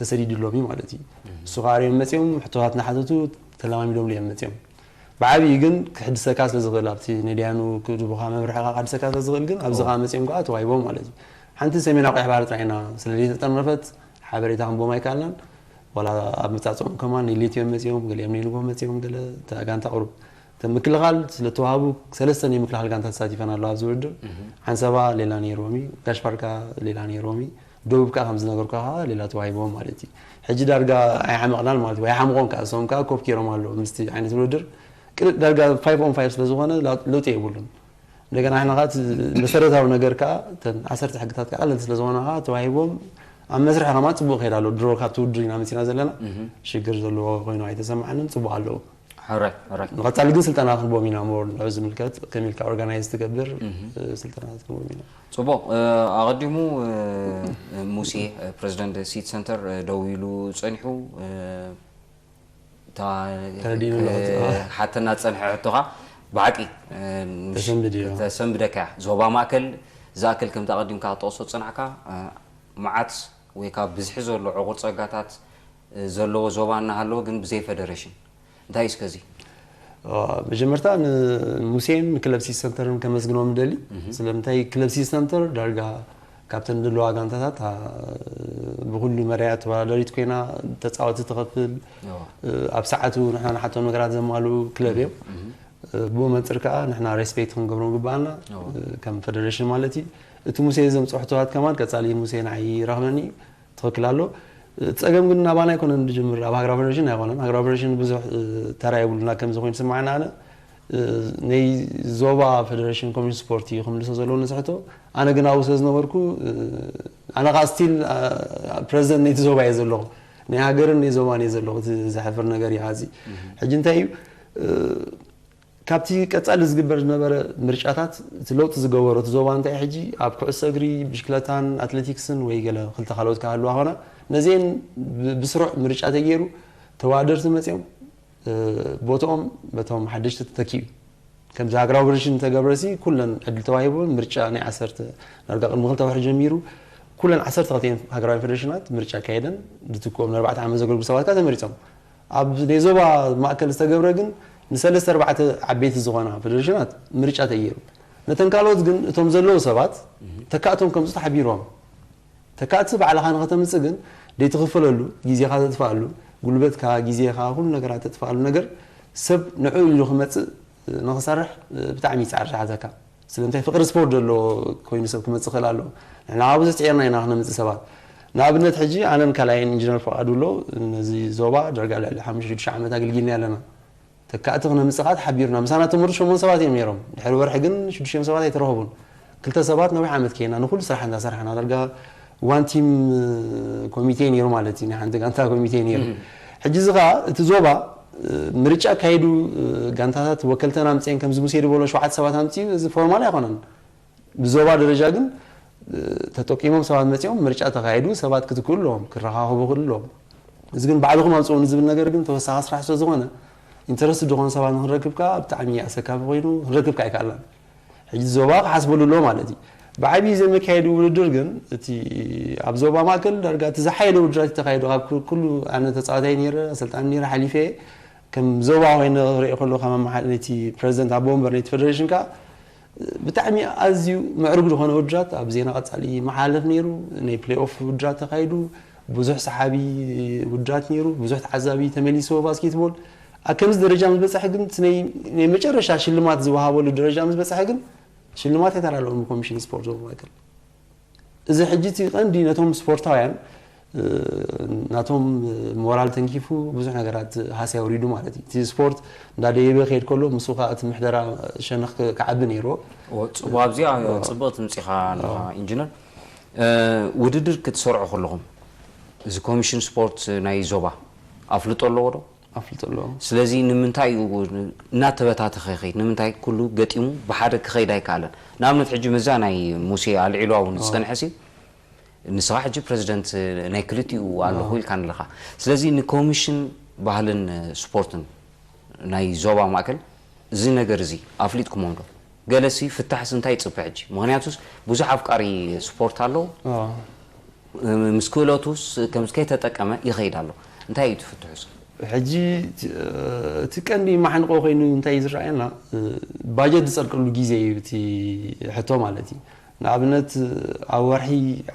ተሰዲድሎም እዩ ማለት እዩ። እሱ ከዓ ርዮም መፅኦም፣ ሕቶታት እናሓተቱ ተለማሚዶምሉ እዮም መፅኦም። ብዓብዪ ግን ክሕድሰካ ስለ ዝኽእል፣ ኣብቲ ነድያኑ ክድቡኻ መምርሒ ከዓ ክሕድሰካ ስለ ዝኽእል ግን ኣብዚ ከዓ መፅኦም ከዓ ተዋሂቦም ማለት እዩ። ሓንቲ ሰሜናዊ ቀይሕ ባሕሪ ጥራይ ኢና ስለ ዘይተጠርነፈት ሓበሬታ ክንቦም ኣይከኣልናን። ዋላ ኣብ መጻጽኦም ከማን ሌሊት እዮም መጺኦም፣ ገሊኦም ንንጎ መጺኦም፣ ገለ እታ ጋንታ ቁሩብ እተን ምክልኻል ስለ ተዋህቡ ሰለስተ ናይ ምክልኻል ጋንታ ተሳቲፈን ኣለዋ ኣብዚ ውድድር። ሓንሳባ ሌላ ነይርዎም እዩ፣ ጋሽ ባርካ ሌላ ነይርዎም እዩ፣ ደቡብ ከዓ ከም ዝነገርኩ ከዓ ሌላ ተዋሂቦም ማለት እዩ። ሕጂ ዳርጋ ኣይሓመቕናን ማለት እዩ፣ ኣይሓምቖን ከዓ እሶም ከዓ ኮፍ ገይሮም ኣለዉ ምስቲ ዓይነት ውድድር። ቅድም ዳርጋ ፋይቭ ኦን ፋይቭ ስለ ዝኾነ ለውጢ የብሉን። እንደገና ንሕና ከዓ እቲ መሰረታዊ ነገር ከዓ እተን ዓሰርተ ሕግታት ከዓ ቀለልቲ ስለ ዝኾና ከዓ ተዋሂቦም ኣብ መስርሕ ከማን ፅቡቅ ይኸይድ ኣሎ። ድሮ ካብቲ ውድድር ኢና መፂና ዘለና፣ ሽግር ዘለዎ ኮይኑ ኣይተሰማዓንን፣ ፅቡቅ ኣለዉ። ሕራይ ሕራይ። ንቐፃሊ ግን ስልጠና ክንቦም ኢና፣ ሞር ንዑ ዝምልከት ከመይ ኢልካ ኦርጋናይዝ ትገብር፣ ስልጠናታት ክንቦም ኢና። ፅቡቅ። ኣቐዲሙ ሙሴ፣ ፕረዚደንት ሲቲ ሰንተር፣ ደው ኢሉ ፀኒሑ። እታ ተረዲእኒ ኣለኹ። ሓተና ዝጸንሐ ሕቶኻ ብሓቂ፣ እ፣ ንሽ-፣ ተሰንብድ እዩ። ተሰንብደካ እያ። ዞባ ማእከል ዝኣክል ከምቲ ኣቐዲምካ ክትጠቕሶ ዝጸናሕካ፣ እ፣ መዓት ወይ ካብ ብዝሒ ዘሎ ዕቑር ጸጋታት፣ እ፣ ዘለዎ ዞባ እናሃለወ ግን ብዘይ ፈደረሽን። እንታይ እዩ እስከ እዚ? እ፣ መጀመርታ ንሙሴን ንክለብ ሲቲ ሰንተርን ከመስግኖም እደሊ። ስለምንታይ ክለብ ሲቲ ሰንተር ዳርጋ ካብተን ዘለዋ ጋንታታት፣ ኣ፣ ብኹሉ መዳያ ተወዳዳሪት ኮይና፣ ተጻወቲ ትኸፍል፣ እዎ። እ፣ ኣብ ሰዓቱ ንሕና ንሓቶም ነገራት ዘማልኡ ክለብ እዮም። እ፣ ብኡ መንጽር ከኣ ንሕና ሬስፔክት ክንገብሮም ግብኣና፣ እዎ። እ፣ ከም ፈደረሽን ማለት እዩ። እቲ ሙሴ ዘምጽኦ ሕቶታት ከማን ቀጻሊ ሙሴ ንዓይ ይረኽበኒ፣ ትኽክል ኣሎ። እ፣ ጸገም ግን ናባና ኣይኮነን ዝጅምር፣ ኣብ ሃገራዊ ፈደረሽን ኣይኮነን። ሃገራዊ ፈደረሽን ብዙሕ፣ እ፣ ተራ የብሉና ከም ዝኾይኑ ዝስምዓና ኣነ። እ፣ ናይ ዞባ ፈደረሽን ኮሚሽን ስፖርት እዩ ክምልሶ ዘለዎ ነዚ ሕቶ። ኣነ ግን ኣብኡ ስለ ዝነበርኩ፣ እ፣ ኣነ ኸዓ ስቲል፣ እ፣ ፕረዚደንት ናይቲ ዞባ እየ ዘለኹ። ናይ ሃገርን ናይ ዞባን እየ ዘለኹ። እቲ ዘሕፍር ነገር እዩ ኸዚ። ሕጂ እንታይ እዩ፣ እ፣ ካብቲ ቀጻሊ ዝግበር ዝነበረ ምርጫታት እቲ ለውጢ ዝገበሮ እቲ ዞባ እንታይ ሕጂ ኣብ ኩዕሶ እግሪ፣ ብሽክለታን ኣትሌቲክስን ወይ ገለ ክልተ ካልኦት ክሃልዋ ኾና ነዚአን ብ-፣ ብስሩዕ ምርጫ ተገይሩ ተወዳደርቲ መጺኦም እ፣ ቦትኦም በቶም ሓደሽቲ ተተኪኡ። ከምዚ ሃገራዊ ፈደረሽን እንተገብረሲ፣ ኩለን ዕድል ተዋሂቦን ምርጫ ናይ ዓሰርተ፣ ዳርጋ ቅድሚ ክልተ ወርሒ ጀሚሩ፣ ኩለን ዓሰርተ ክልተ ሃገራዊ ፈደረሽናት ምርጫ ኣካየደን፣ ዝትክኦም ንኣርባዕተ ዓመት ዘገልግሉ ሰባት ከኣ ተመሪጾም። ኣብ ናይ ዞባ ማእከል ዝተገብረ ግን፣ ንሰለስተ ኣርባዕተ ዓበይቲ ዝኾና ፈደረሽናት ምርጫ ተገይሩ። ነተን ካልኦት ግን፣ እቶም ዘለዉ ሰባት፣ ተካእቶም ከምጽኡ ተሓቢሮም። ተካእቲ ባዕልኻ ንኸተምጽእ ግን፣ ዘይትኽፈለሉ፣ ግዜኻ ተጥፍኣሉ፣ ጉልበትካ፣ ግዜኻ፣ ኩሉ ነገራት ተጥፍኣሉ ነገር፣ ሰብ ንዕኡ ኢሉ ክመጽእ፣ ንኽሰርሕ፣ ብጣዕሚ ይጽዓር ዝሓዘካ። ስለምንታይ ፍቕሪ ስፖርት ዘለዎ ኮይኑ ሰብ ክመጽእ ክኽእል ኣለዎ። ንሕና ብዙሕ ጽዒርና ኢና ክነምጽእ ሰባት። ንኣብነት ሕጂ ኣነን ካልኣይን ኢንጂነር ፍቓዱ ኣሎ፣ ነዚ ዞባ ዳርጋ ልዕሊ ሓሙሽተ ሽዱሽተ ዓመት ኣገልጊልና ኣለና። ተካእቲ ክነምጽእ ከኣ ተሓቢርና። ምሳና ተመርጹ ሸሞንተ ሰባት እዮም ነይሮም። ድሕሪ ወርሒ ግን ሽዱሽተ ሰባት ኣይተረኸቡን። ክልተ ሰባት ነዊሕ ዓመት ከይና ንኹሉ ስራሕ እንዳሰርሓና ዳርጋ ዋን ቲም ኮሚቴ ነይሩ ማለት እዩ። ናይ ሓንቲ ጋንታ ኮሚቴ ነይሩ። ሕጂ እዚ ከኣ እቲ ዞባ፣ እ፣ ምርጫ ኣካይዱ፣ እ፣ ጋንታታት ወከልተን ኣምጽኤን ከምዚ ሙሴ ዝበሎ ሸውዓተ ሰባት ኣምጽኡ፣ እዚ ፎርማል ኣይኮነን። ብዞባ ደረጃ ግን፣ እ፣ ተጠቂሞም ሰባት መጺኦም ምርጫ ተኻይዱ፣ ሰባት ክትክኡ ኣለዎም፣ ክረኻኸቡ ክኽእሉ ኣለዎም። እዚ ግን ባዕልኹም ኣምጽኡ ንዝብል ነገር ግን ተወሳኺ ስራሕ ስለ ዝኾነ፣ ኢንተረስትድ ዝኾኑ ሰባት ንኽንረክብ ከኣ ብጣዕሚ ኣሰካፊ ኮይኑ ክንረክብ ከኣ ኣይከኣልናን። ሕጂ ዞባ ክሓስበሉ ኣለዎ ማለት እዩ። ብዓብዪ ዘመካየዱ ውድድር ግን እቲ ኣብ ዞባ ማእከል ዳርጋ እቲ ዝሓየለ ውድድራት እዩ ተኻይዱ። ካብ ኩ-፣ ኩሉ ኣነ ተጻዋታይ ነይረ፣ ኣሰልጣኒ ነይረ፣ ሓሊፈ እየ። ከም ዞባ ኮይነ ክርኢ ከለኹ፣ ከም ኣመሓ-፣ ነቲ ፕረዚደንት ኣቦ ወንበር ናይቲ ፈደረሽን ከኣ ብጣዕሚ ኣዝዩ ምዕሩግ ዝኾነ ውድድራት ኣብ ዜና ቀጻሊ ይመሓላለፍ ነይሩ። ናይ ፕሌይ ኦፍ ውድድራት ተኻይዱ፣ ብዙሕ ሰሓቢ ውድድራት ነይሩ፣ ብዙሕ ተዓዛቢ ተመሊስዎ ባስኬትቦል። ኣብ ከምዚ ደረጃ ምስ በጻሐ ግን እቲ ናይ፣ ናይ መጨረሻ ሽልማት ዝወሃበሉ ደረጃ ምስ በጻሐ ግን ሽልማት ኣይተላለኦም ብኮሚሽን ስፖርት ዞባ ማእከል። እዚ ሕጂ እቲ ቀንዲ ነቶም ስፖርታውያን፣ እ፣ ናቶም ሞራል ተንኪፉ ብዙሕ ነገራት ሃስያ ኣውሪዱ ማለት እዩ። እቲ ስፖርት እንዳደየበ ክሄድ ከሎ ምስኡ ከኣ እቲ ምሕደራ ሸነኽ ክ-፣ ክዓቢ ነይርዎ። እዎ፣ ጽቡቕ፣ ኣብዚኣ እዎ። ጽብቕቲ ምጺኻ ኣለኻ እዎ። ኢንጂነር። እ፣ ውድድር ክትሰርዑ ከለኹም እዚ ኮሚሽን ስፖርት ናይ ዞባ ኣፍልጦ ኣለዎ ዶ? ኣፍልጦ ኣለዎ። ስለዚ ንምንታይ እዩ እናተበታተኸ ይኸይድ? ንምንታይ ኩሉ ገጢሙ ብሓደ ክኸይድ ኣይከኣለን? ንኣብነት ሕጂ መዛ ናይ ሙሴ ኣልዒሉ እውን ዝጸንሐ ሲ ንስኻ ሕጂ ፕረዚደንት ናይ ክልቲኡ ኣለኹ ኢልካ ኣለኻ። ስለዚ ንኮሚሽን ባህልን ስፖርትን ናይ ዞባ ማእከል እዚ ነገር እዚ ኣፍሊጥኩሞም ዶ? ገለሲ ፍታሕስ እንታይ ይጽበ ሕጂ? ምኽንያቱስ ብዙሕ ኣፍቃሪ ስፖርት ኣሎ። ምስ ክእለቱስ ከምዚ ከይተጠቀመ ይኸይድ ኣሎ። እንታይ እዩ ትፍትሑስ? ሕጂ እቲ ቀንዲ ማሕንቆ ኮይኑ እንታይ እዩ ዝረኣየና? ባጀት ዝጸድቀሉ ግዜ እዩ እቲ ሕቶ ማለት እዩ። ንኣብነት ኣብ ወርሒ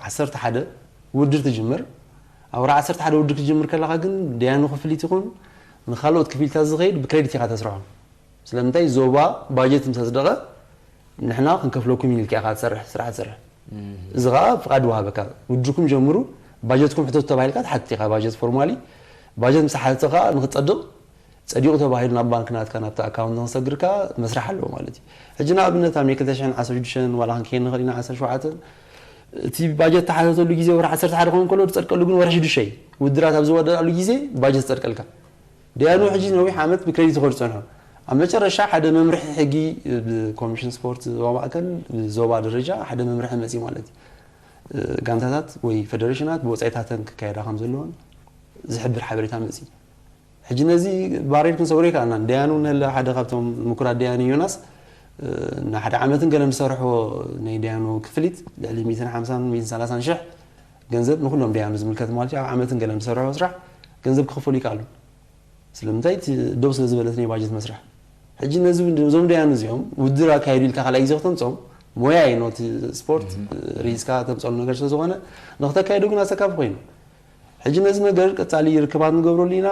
ዓሰርተ ሓደ ውድድር ትጅምር። ኣብ ወርሒ ዓሰርተ ሓደ ውድድር ክትጅምር ከለኻ ግን ደያኑ ክፍሊት ይኹን ንኻልኦት ክፍሊታት ዝኸይድ ብክሬዲት ኢኻ ተስርሖ። ስለምንታይ? ዞባ ባጀት ምስ ኣጽደቐ ንሕና ክንከፍለኩም ኢልካ ኢኻ ትሰርሕ፣ ስራሕ ትሰርሕ። እዚ ኸኣ ፍቓድ ይወሃበካ። ውድድርኩም ጀምሩ፣ ባጀትኩም ሕተቱ ተባሂልካ ትሓትት ኢኻ። ባጀት ፎርማሊ ባጀት ምስ ሓተትኻ ንኽጸድቕ ጸዲቑ ተባሂሉ ናብ ባንክ ናትካ ናብቲ ኣካውንት ንኽሰግርካ መስርሕ ኣለዎ ማለት እዩ። ሕጂ ንኣብነት ኣብ ናይ ክልተ ሽሕን ዓሰርተ ሽዱሽተን ዋላ ክንከይድ ንኽእል ኢና ዓሰርተ ሸውዓተን እቲ ባጀት ተሓተተሉ ግዜ ወርሒ ዓሰርተ ሓደ ክኸውን ከሎ ዝጸድቀሉ ግን ወርሒ ሽዱሽተ እዩ። ውድድራት ኣብ ዝወዳእሉ ግዜ ባጀት ዝጸድቀልካ። ደያኑ ሕጂ ነዊሕ ዓመት ብክሬዲት ይኸዱ ጸንሑ። ኣብ መጨረሻ ሓደ መምርሒ ሕጊ ብኮሚሽን ስፖርት ዞባ ማእከል ብዞባ ደረጃ ሓደ መምርሒ መጺ ማለት እዩ። ጋንታታት ወይ ፈደሬሽናት ብወጻኢታተን ክካየዳ ከም ዘለዎን ዝሕብር ሓበሬታ መጺ። ሕጂ ነዚ ባሬር ክንሰብሮ ይከኣልና። ደያኑ ነለ ሓደ ካብቶም ምኩራት ደያኑ ዮናስ ንሓደ ዓመትን ገለን ዝሰርሖ ናይ ደያኑ ክፍሊት ልዕሊ ሚእትን ሓምሳን ሚእትን ሰላሳን ሽሕ ገንዘብ ንኩሎም ደያኑ ዝምልከት ማለት እዩ። ኣብ ዓመትን ገለን ዝሰርሖ ስራሕ ገንዘብ ክኽፈሉ ይከኣሉ። ስለምንታይ? እቲ ደው ስለ ዝበለት ናይ ባጀት መስርሕ። ሕጂ ነዚ እውን እዞም ደያኑ እዚኦም ውድድር ኣካየዱ ኢልካ ካልኣይ ግዜ ክተምፅኦም ሞያ እዩ። ነቲ ስፖርት ሪዝካ ተምፀሉ ነገር ስለ ዝኾነ ንክተካየዱ ግን ኣሰካፊ ኮይኑ። ሕጂ ነዚ ነገር ቀጻሊ ርክባት ንገብረሉ ኢና።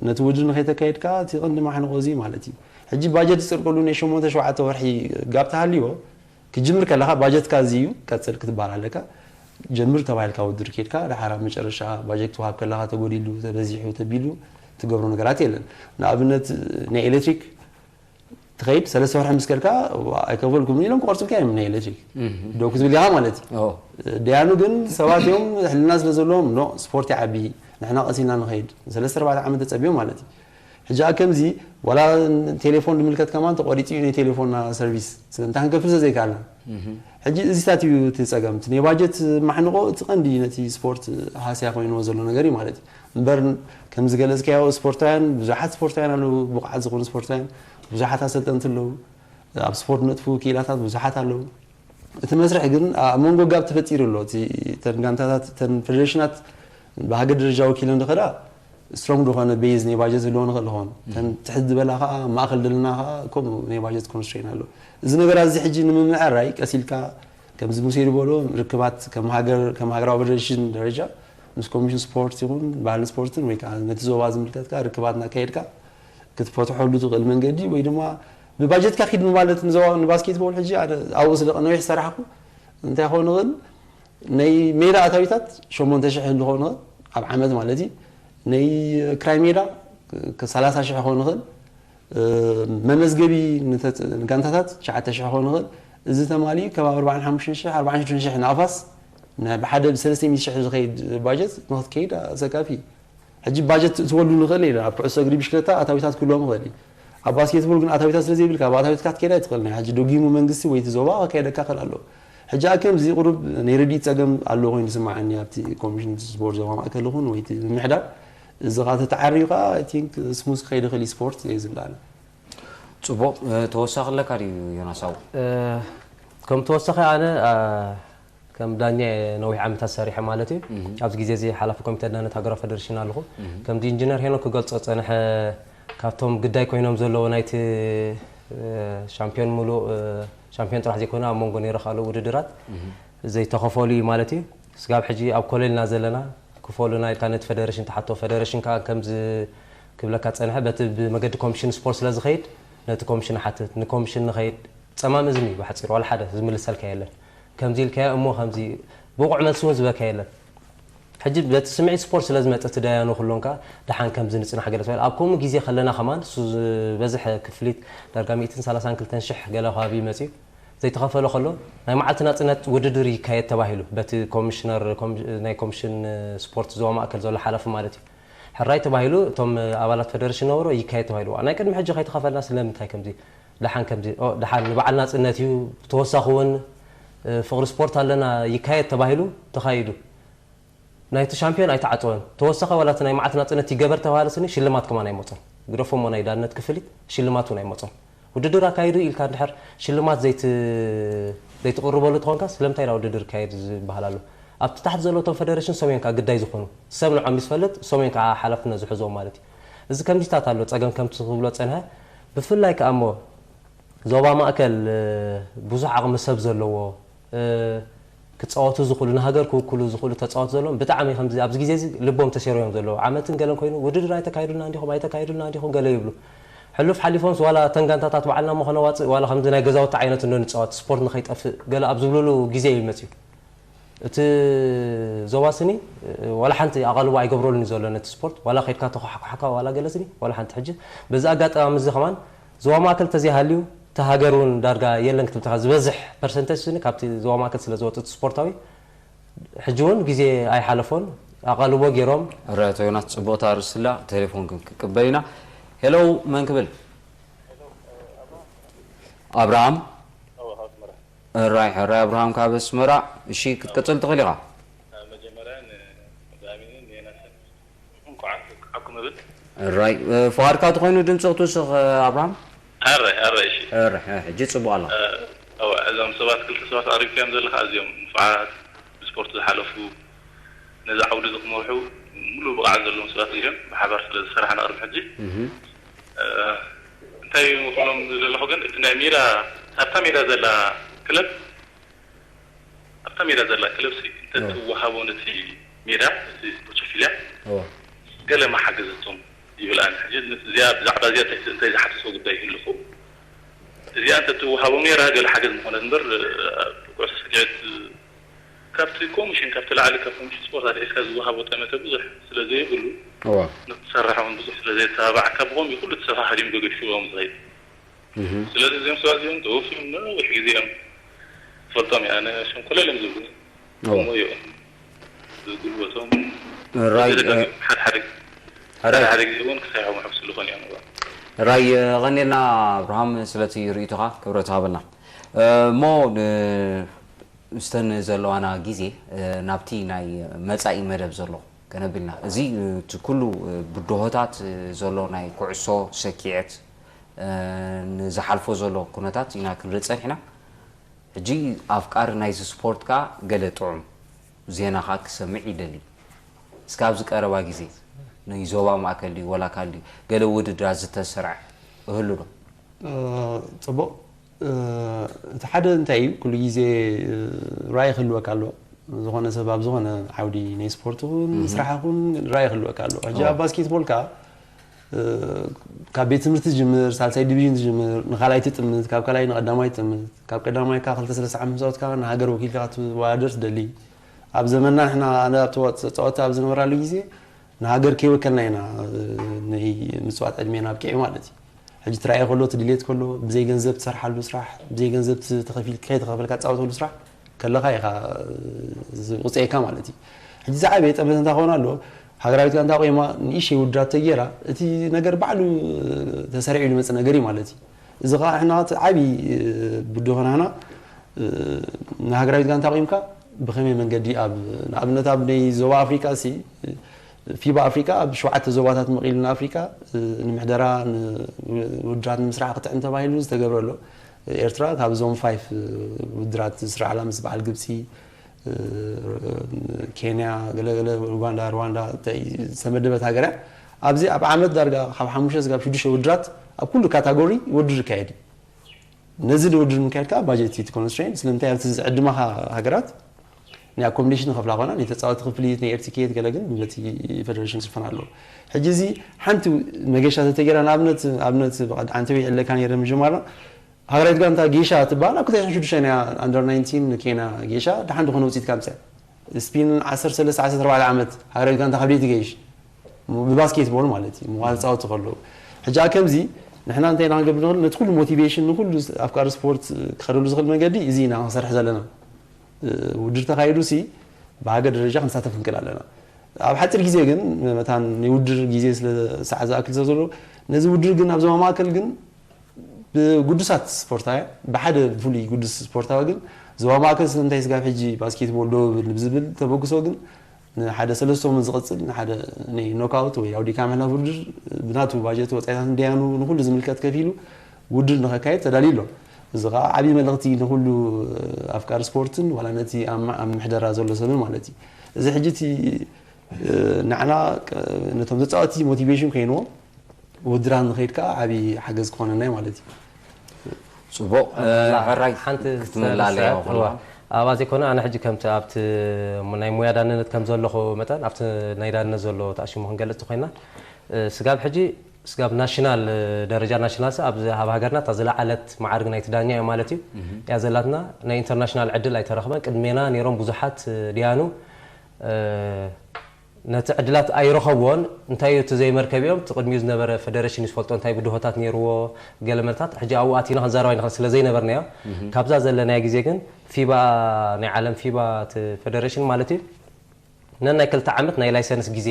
ነቲ ውድድር ንኸይተካየድካ እቲ ቀንዲ ማሕንቆ እዚ ማለት እዩ። ሕጂ ባጀት ዝፅድቀሉ ናይ ሸሞንተ ሸውዓተ ወርሒ ጋብ ተሃልይዎ ክጅምር ከለኻ ባጀትካ እዚ እዩ ቀጽል ክትበሃል ኣለካ። ጀምር ተባሂልካ ውድድር ኬድካ ድሓር ኣብ መጨረሻ ባጀት ክትወሃብ ከለኻ ተጎዲሉ ተበዚሑ ተቢሉ ትገብሮ ነገራት የለን። ንኣብነት ናይ ኤሌክትሪክ ትኸይድ ሰለስተ ወርሒ ምስ ከድካ ኣይከፈልኩም ኢሎም ክቆርጹልካ እዮም ናይ ኤሌክትሪክ ደው ክትብል ኢኻ ማለት እዩ። ደያኑ ግን ሰባት እዮም ሕልና ስለ ዘለዎም ኖ ስፖርት ይዓቢ ንሕና ቀሲልና ንኸይድ ሰለስተ ኣርባዕተ ዓመት ተጸቢዮም ማለት እዩ። ሕጂ ኣብ ከምዚ ዋላ ቴሌፎን ዝምልከት ከማን ተቆሪጹ እዩ ናይ ቴሌፎንና ሰርቪስ ስለምንታይ ክንከፍል ስለዘይከኣልና። ሕጂ እዚታት እዩ እቲ ጸገም። እቲ ናይ ባጀት ማሕንቆ እቲ ቀንዲ ነቲ ስፖርት ሃስያ ኮይንዎ ዘሎ ነገር እዩ ማለት እዩ። እምበር ከምዚ ገለጽካዮ ስፖርታውያን ብዙሓት ስፖርታውያን ኣለዉ፣ ብቑዓት ዝኾኑ ስፖርታውያን ብዙሓት ኣሰልጠንቲ ኣለዉ። ኣብ ስፖርት ነጥፉ ክኢላታት ብዙሓት ኣለዉ። እቲ መስርሕ ግን ኣብ መንጎ ጋብ ተፈጢሩ ኣሎ። እቲ እተን ጋንታታት እተን ፌደሬሽናት ብሃገር ደረጃ ወኪለን ዝኸዳ ስትሮንግ ዝኾነ ቤዝ ናይ ባጀት ዘለዎ ንኽእል ኾን ተን ትሕት ዝበላ ከዓ ማእኸል ደለና ከዓ ከምኡ ናይ ባጀት ኮንስትሬን ኣሎ። እዚ ነገር ኣብዚ ሕጂ ንምምዕራይ ቀሲልካ ከምዚ ሙሴ ዝበሎ ርክባት ከም ሃገር ከም ሃገራዊ ፌደሬሽን ደረጃ ምስ ኮሚሽን ስፖርት ይኹን ባህልን ስፖርትን ወይ ከዓ ነቲ ዞባ ዝምልከትካ ርክባት እናካየድካ ክትፈትሐሉ ትኽእል መንገዲ ወይ ድማ ብባጀትካ ኪድ ምባለት ንባስኬትቦል ሕጂ ኣነ ኣብኡ ስለ ነዊሕ ዝሰራሕኩ እንታይ ክኸውን ይኽእል ናይ ሜዳ ኣታዊታት ሸሞንተ ሽሕ ዝኸውን ይኽእል ኣብ ዓመት ማለት እዩ ናይ ክራይ ሜዳ ሰላሳ ሽሕ ክኸውን ይኽእል መመዝገቢ ንጋንታታት ትሽዓተ ሽሕ ክኸውን ይኽእል እዚ ተማሊኡ ከባቢ ኣርባዓን ሓሙሽተን ሽሕ ኣርባዓን ሽዱሽተን ሽሕ ንኣፋስ ብሓደ ብሰለስተ ሚእቲ ሽሕ ዝኸይድ ባጀት ንክትከይድ ኣሰካፊ እዩ ሕጂ ባጀት ትእትወሉ ንኽእል ኢና ኣብ ኩዕሶ እግሪ ብሽክለታ ኣታዊታት ክህልዎም ይኽእል እዩ ኣብ ባስኬትቦል ግን ኣታዊታት ስለ ዘይብልካ ብኣታዊትካ ክትከይድ ኣይትኽእልን ኢኻ ሕጂ ደጊሙ መንግስቲ ወይ እቲ ዞባ ከካየደካ ክኽእል ኣለዎ ሕጂ ኣብ ከምዚ ቁሩብ ናይ ረድኢት ፀገም ኣሎ ኮይኑ ዝስማዓኒ ኣብቲ ኮሚሽን ስፖርት ዞባ ማእከል ይኹን ወይ እቲ ምምሕዳር እዚ ኸዓ ተተዓርዩ ኸዓ I think smooth ክኸይድ ይኽእል እዩ ስፖርት እየ ዝብል ኣነ። ፅቡቕ ተወሳኺ ኣለካ ድዩ ዮናስ ኣብኡ? ከም ተወሳኺ ኣነ ከም ዳኛ ነዊሕ ዓመታት ሰሪሐ ማለት እዩ ኣብዚ ግዜ እዚ ሓላፊ ኮሚተ ዳነት ሃገራዊ ፌደሬሽን ኣለኹ ከምቲ ኢንጂነር ሄኖክ ክገልፆ ፀንሐ ካብቶም ግዳይ ኮይኖም ዘለዎ ናይቲ ሻምፒዮን ሙሉእ ሻምፒዮን ጥራሕ ዘይኮነ ኣብ መንጎ ነይረ ካልእ ውድድራት ዘይተኸፈሉ እዩ ማለት እዩ ስጋብ ሕጂ ኣብ ኮለል ኢና ዘለና ክፈሉና ኢልካ ነቲ ፌደሬሽን ትሓቶ ፌደሬሽን ከዓ ከምዚ ክብለካ ፀንሐ በቲ ብመገዲ ኮሚሽን ስፖርት ስለ ዝኸይድ ነቲ ኮሚሽን ሓትት ንኮሚሽን ንኸይድ ፀማም እዝኒ እዩ ብሓፂሩ ዋላ ሓደ ዝምልሰልካ የለን ከምዚ ኢልካዮ እሞ ከምዚ ብቑዕ መልሲ እውን ዝበካ የለን ሕጂ በቲ ስምዒት ስፖርት ስለ ዝመፀ እቲ ዳያኑ ክሎንካ ደሓን ከምዚ ንፅናሕ ገለ ተባሂሉ ኣብ ከምኡ ግዜ ከለና ከማን እሱ ዝበዝሐ ክፍሊት ዳርጋ ሚእትን ሰላሳን ክልተን ሽሕ ገለ ከባቢ መፅዩ ዘይተኸፈለ ከሎ ናይ መዓልቲ ናፅነት ውድድር ይካየድ ተባሂሉ በቲ ኮሚሽነር ናይ ኮሚሽን ስፖርት ዞባ ማእከል ዘሎ ሓላፊ ማለት እዩ ሕራይ ተባሂሉ እቶም ኣባላት ፌደሬሽን ነበሩ ይካየድ ተባሂሉ ናይ ቅድሚ ሕጂ ከይተኸፈልና ስለምንታይ ከምዚ ደሓን ከምዚ ደሓን ንበዓል ናፅነት እዩ ተወሳኺ እውን ፍቕሪ ስፖርት ኣለና ይካየድ ተባሂሉ ተኻይዱ። ናይቲ ሻምፒዮን ኣይተዓጸወን። ተወሰኸ ዋላ እቲ ናይ መዓልቲ ናጽነት ይገበር ተባሃለ ስኒ ሽልማት ከማን ኣይመጾን። ግደፎሞ ናይ ዳነት ክፍሊት ሽልማት እውን ኣይመጾን። ውድድር ኣካይዱ ኢልካ እንድሕር ሽልማት ዘይት-፣ ዘይትቕርበሉ ተኾንካ ስለምንታይ ኢና ውድድር ካየድ ዝበሃል ኣሎ? ኣብቲ ታሕቲ ዘለዉ እቶም ፈደሬሽን ሰብዮም ከኣ ግዳይ ዝኾኑ ሰብ ንዖም ዝፈልጥ ሰብዮም ከኣ ሓላፍነት ዝሕዝዎም ማለት እዩ። እዚ ከምዚታት ኣሎ ጸገም ከምቲ ክብሎ ጸንሐ። ብፍላይ ከኣ እሞ ዞባ ማእከል ብዙሕ ዓቕሚ ሰብ ዘለዎ ክፃወቱ ዝኽእሉ ንሃገር ክውክሉ ዝኽእሉ ተፃወት ዘለዎም ብጣዕሚ ከምዚ ኣብዚ ግዜ እዚ ልቦም ተሰሪዮም ዘለዉ ዓመትን ገለን ኮይኑ ውድድር ኣይተካይዱልና እንዲኹም ኣይተካይዱልና እንዲኹም ገለ ይብሉ። ሕሉፍ ሓሊፎምስ ዋላ ተን ጋንታታት ባዕልና ሞ ከነዋፅእ ዋላ ከምዚ ናይ ገዛውቲ ዓይነት እንዶ ንፃወት ስፖርት ንኸይጠፍእ ገለ ኣብ ዝብልሉ ግዜ እዩ መፅዩ። እቲ ዞባ ስኒ ዋላ ሓንቲ ኣቓልቦ ኣይገብረሉን እዩ ዘሎ ነቲ ስፖርት ዋላ ከድካ ተኳሓኳሕካ ዋላ ገለ ስኒ ዋላ ሓንቲ ሕጂ በዚ ኣጋጣሚ እዚ ከማን ዞባ ማእከል ተዘይሃልዩ እታ ሃገር እውን ዳርጋ የለን ክትብል ትኽእል። ዝበዝሕ ፐርሰንተጅ ስኒ ካብቲ ዞባ ማእከል ስለ ዝወፅእ እቲ ስፖርታዊ ሕጂ እውን ግዜ ኣይሓለፎን ኣቓልቦ ገይሮም። ኣረ ኣቶ ዮናስ ፅቡቕቲ ኣርእስቲ ኣላ ቴሌፎን ክንቅበል ኢና። ሄሎ መን ክብል? ኣብርሃም። ሕራይ ሕራይ ኣብርሃም ካብ ኣስመራ። እሺ ክትቅፅል ትኽእል ኢኻ። መጀመርያ ንዳሚንን ንየናስን እንኳዕ ኣብቅዓኩም እብል። ሕራይ ፍቓድካ ተኾይኑ ድምፂ ክትውስኽ ኣብርሃም። ኣረ ኣረ እሺ። ሕራይ ሕጂ ፅቡቕ ኣላ። እዋ እዞም ሰባት ክልተ ሰባት ኣቕሪብካዮም ዘለኻ ኣዝዮም ንፉዓት ብስፖርት ዝሓለፉ ነዚ ዓውዲ እዚ ክመርሑ ሙሉእ ብቕዓት ዘለዎም ሰባት እዮም። ብሓባር ስለ ዝሰራሕና ቅድሚ ሕጂ እንታይ ክብሎም ዝደለኹ ግን እቲ ናይ ሜዳ ኣብታ ሜዳ ዘላ ክለብ ኣብታ ሜዳ ዘላ ክለብ ሲ እንተትወሃቦ ነቲ ሜዳ እቲ ስፖርት ፊልያ ገለ መሓገዘቶም ይብል ኣነ ሕጂ እዚኣ ብዛዕባ እዚኣ እንታይ እንታይ ዝሓተቶ ጉዳይ ይህልኹ እዚኣ እንተትወሃቦ ሜዳ ገለ ሓገዝ ምኾነት እምበር ኩዕሶ ሰኪዐት ካብቲ ኮሚሽን ካብቲ ላዕሊ ካብ ኮሚሽን ስፖርት ኣልዒልካ ዝወሃቦ ጠመተ ብዙሕ ስለ ዘይብሉ ንክትሰርሕ እውን ብዙሕ ስለ ዘየተባባዕ ካብ ብኸምኡ ኩሉ ተሰፋሕር እዮም ገገሽዎም ዝኸይድ ስለዚ እዚኦም ሰባት እዚኦም ተወፊዮም ነዊሕ ግዜ እዮም ፈልጦም እየ ኣነ ሽም ኮለል እዮም ዝብሉ ከምኡ እዮም ዝጉልበቶም ራይ ሓደ ሓደ ሓደ ሓደ ግዜ እውን ክሳይሖም ሕብስሉ ኾን እዮም ራይ ቐኒልና ኣብርሃም ስለቲ ርእይቶኻ ክብረት ሃበልና እሞ ምስተን ዘለዋና ግዜ ናብቲ ናይ መጻኢ መደብ ዘሎ ከነቢልና እዚ እቲ ኩሉ ብድሆታት ዘሎ ናይ ኩዕሶ ሰኪዐት ንዝሓልፎ ዘሎ ኩነታት ኢና ክንርኢ ጸኒሕና። ሕጂ ኣፍቃሪ ናይዚ ስፖርት ከኣ ገለ ጥዑም ዜና ከኣ ክሰምዕ ይደሊ። እስከ ኣብዚ ቀረባ ግዜ ንዞባ ማእከል ድዩ ወላ ካልእ ድዩ ገለ ውድድራት ዝተሰርዐ እህሉ ዶ? ጽቡቕ እቲ ሓደ እንታይ እዩ ኩሉ ግዜ ራእይ ክህልወካ ኣለዎ ዝኾነ ሰብ ኣብ ዝኾነ ዓውዲ ናይ ስፖርት ኹን ስራሕ ኹን ራእይ ክህልወካ ኣለዎ ሕጂ ኣብ ባስኬትቦል ከዓ ካብ ቤት ትምህርቲ ትጅምር ሳልሳይ ዲቪዥን ትጅምር ንካልኣይ ትጥምት ካብ ካልኣይ ንቀዳማይ ትጥምት ካብ ቀዳማይ ከዓ ክልተ ሰለስተ ዓመት ምስ ኣወትካ ንሃገር ወኪልካ ክትወዳደር ትደሊ ኣብ ዘመንና ንሕና ኣነ ኣብ ተፃወቲ ኣብ ዝነበራሉ ግዜ ንሃገር ከይወከልና ኢና ናይ ምፅዋት ዕድሜና ኣብቂዑ ማለት እዩ ሕጂ ትራእየ ከሎ እቲ ድሌት ከሎ ብዘይ ገንዘብ ትሰርሓሉ ስራሕ ብዘይ ገንዘብ ተኸፊል ከይተኸፈልካ ትፃወተሉ ስራሕ ከለኻ ኢኻ ዝቁፅየካ ማለት እዩ ሕጂ ዝዓበየ ጠመተ እንታይ ክኾን ኣለዎ ሃገራዊት ጋንታ ቆይማ ንእሽተይ ውድራት ተጌራ እቲ ነገር ባዕሉ ተሰሪዑ ዝመፅእ ነገር እዩ ማለት እዩ እዚ ከዓ ሕና ዓብዪ ብድኾናና ንሃገራዊት ጋንታ ቆይምካ ብኸመይ መንገዲ ኣብ ንኣብነት ኣብ ናይ ዞባ ኣፍሪቃ ሲ ፊባ ኣፍሪቃ ኣብ ሸውዓተ ዞባታት መቒሉ ንኣፍሪቃ ንምሕደራ ውድራት ንምስራሕ ክጥዕም ተባሂሉ ዝተገብረሎ ኤርትራ ካብ ዞን ፋይፍ ውድራት ዝስርዓላ ምስ በዓል ግብፂ ኬንያ ገለገለ ኡጋንዳ ሩዋንዳ ዝተመደበት ሃገር እያ ኣብዚ ኣብ ዓመት ዳርጋ ካብ ሓሙሽተ ስጋብ ሽዱሽተ ውድራት ኣብ ኩሉ ካታጎሪ ውድድር ይካየድ እዩ ነዚ ውድድር ምካየድ ከዓ ባጀት እቲ ኮንስትሬንት ስለምንታይ ኣብቲ ዝዕድማኻ ሃገራት ናይ ኣኮሞዴሽን ንኸፍላ ኾና ናይ ተፃወቲ ክፍሊት ናይ ኤርቲኬት ገለ ግን በቲ ፌደሬሽን ዝሽፈን ኣለዎ ሕጂ እዚ ሓንቲ መገሻ ተተገይራ ንኣብነት ኣብነት ብቐድ ዓንተዊ ይዕለካ ነይረ ምጅማርና ሃገራዊት ጋንታ ጌሻ ትበሃል ኣብ ክልተ ሽዱሽተ ናይ ኣንደር ናይንቲን ንኬንያ ጌሻ ደሓን ዝኾነ ውፅኢት ካምፅያ ስፒን ዓሰርተ ሰለስተ ዓሰርተ ኣርባዕተ ዓመት ሃገራዊት ጋንታ ካብ ደይትገይሽ ብባስኬትቦል ማለት እዩ ምዃን ዝፃወቱ ከለዉ ሕጂ ከምዚ ንሕና እንታይ ኢና ክንገብር ንኽእል ነቲ ኩሉ ሞቲቬሽን ንኩሉ ኣፍቃሪ ስፖርት ክኸደሉ ዝኽእል መንገዲ እዚ ኢና ክንሰርሕ ዘለና ውድድር ተኻይዱ ሲ ብሃገር ደረጃ ክንሳተፍ ክንክእል ኣለና ኣብ ሓፂር ግዜ ግን መታን ናይ ውድድር ግዜ ስለ ሰዓት ዝኣክል ስለ ዘሎ ነዚ ውድድር ግን ኣብ ዞባ ማእከል ግን ብግዱሳት ስፖርታውያን ብሓደ ፍሉይ ግዱስ ስፖርታዊ ግን ዞባ ማእከል ስለምንታይ ስጋብ ሕጂ ባስኬትቦል ደው ይብል ብዝብል ተበግሶ ግን ንሓደ ሰለስተ ሰሙን ዝቕጽል ንሓደ ናይ ኖክኣውት ወይ ኣውዲካ ምሕላፍ ውድድር ብናቱ ባጀት ወጻኢታት ንደያኑ ንኹሉ ዝምልከት ከፊሉ ውድድር ንኸካየድ ተዳልዩ ኣሎ። እዚ ከዓ ዓብዪ መልእኽቲ ንኹሉ ኣፍቃሪ ስፖርትን ዋላ ነቲ ኣብ ማ- ኣብ ምሕደራ ዘሎ ሰብን ማለት እዩ። እዚ ሕጂ እቲ ንዓና ነቶም ተፃወቲ ሞቲቬሽን ኮይንዎም ውድድራት ንኸይድ ከዓ ዓብዪ ሓገዝ ክኾነና እዩ ማለት እዩ። ፅቡቕ። ሕራይ ሓንቲ ክትመላለያ ዝተረሳዐት፣ እዋ፣ ኣብኣ ዘይኮነ ኣነ ሕጂ ከምቲ ኣብቲ ናይ ሙያ ዳንነት ከም ዘለኹ መጠን ኣብቲ ናይ ዳንነት ዘሎ ተኣሽሙ ክንገልፅ ተኮይና ስጋብ ሕጂ ስጋብ ናሽናል ደረጃ ናሽናል ኣብ ኣብ ሃገርና እታ ዝለዓለት መዓርግ ናይቲ ዳኛ እዩ ማለት እዩ እያ ዘላትና። ናይ ኢንተርናሽናል ዕድል ኣይተረኽበን። ቅድሜና ነይሮም ብዙሓት ድያኑ ነቲ ዕድላት ኣይረኸብዎን። እንታይ እዩ እቲ ዘይመርከቢኦም? እቲ ቅድሚኡ ዝነበረ ፈደረሽን ዝፈልጦ እንታይ ብድሆታት ነይርዎ ገለ መልታት ሕጂ ኣብኡ ኣቲና ክንዛረባ ኢና ስለ ዘይነበርናዮ። ካብዛ ዘለናዮ ግዜ ግን ፊባ ናይ ዓለም ፊባ እቲ ፈደረሽን ማለት እዩ ነናይ ክልተ ዓመት ናይ ላይሰንስ ግዜ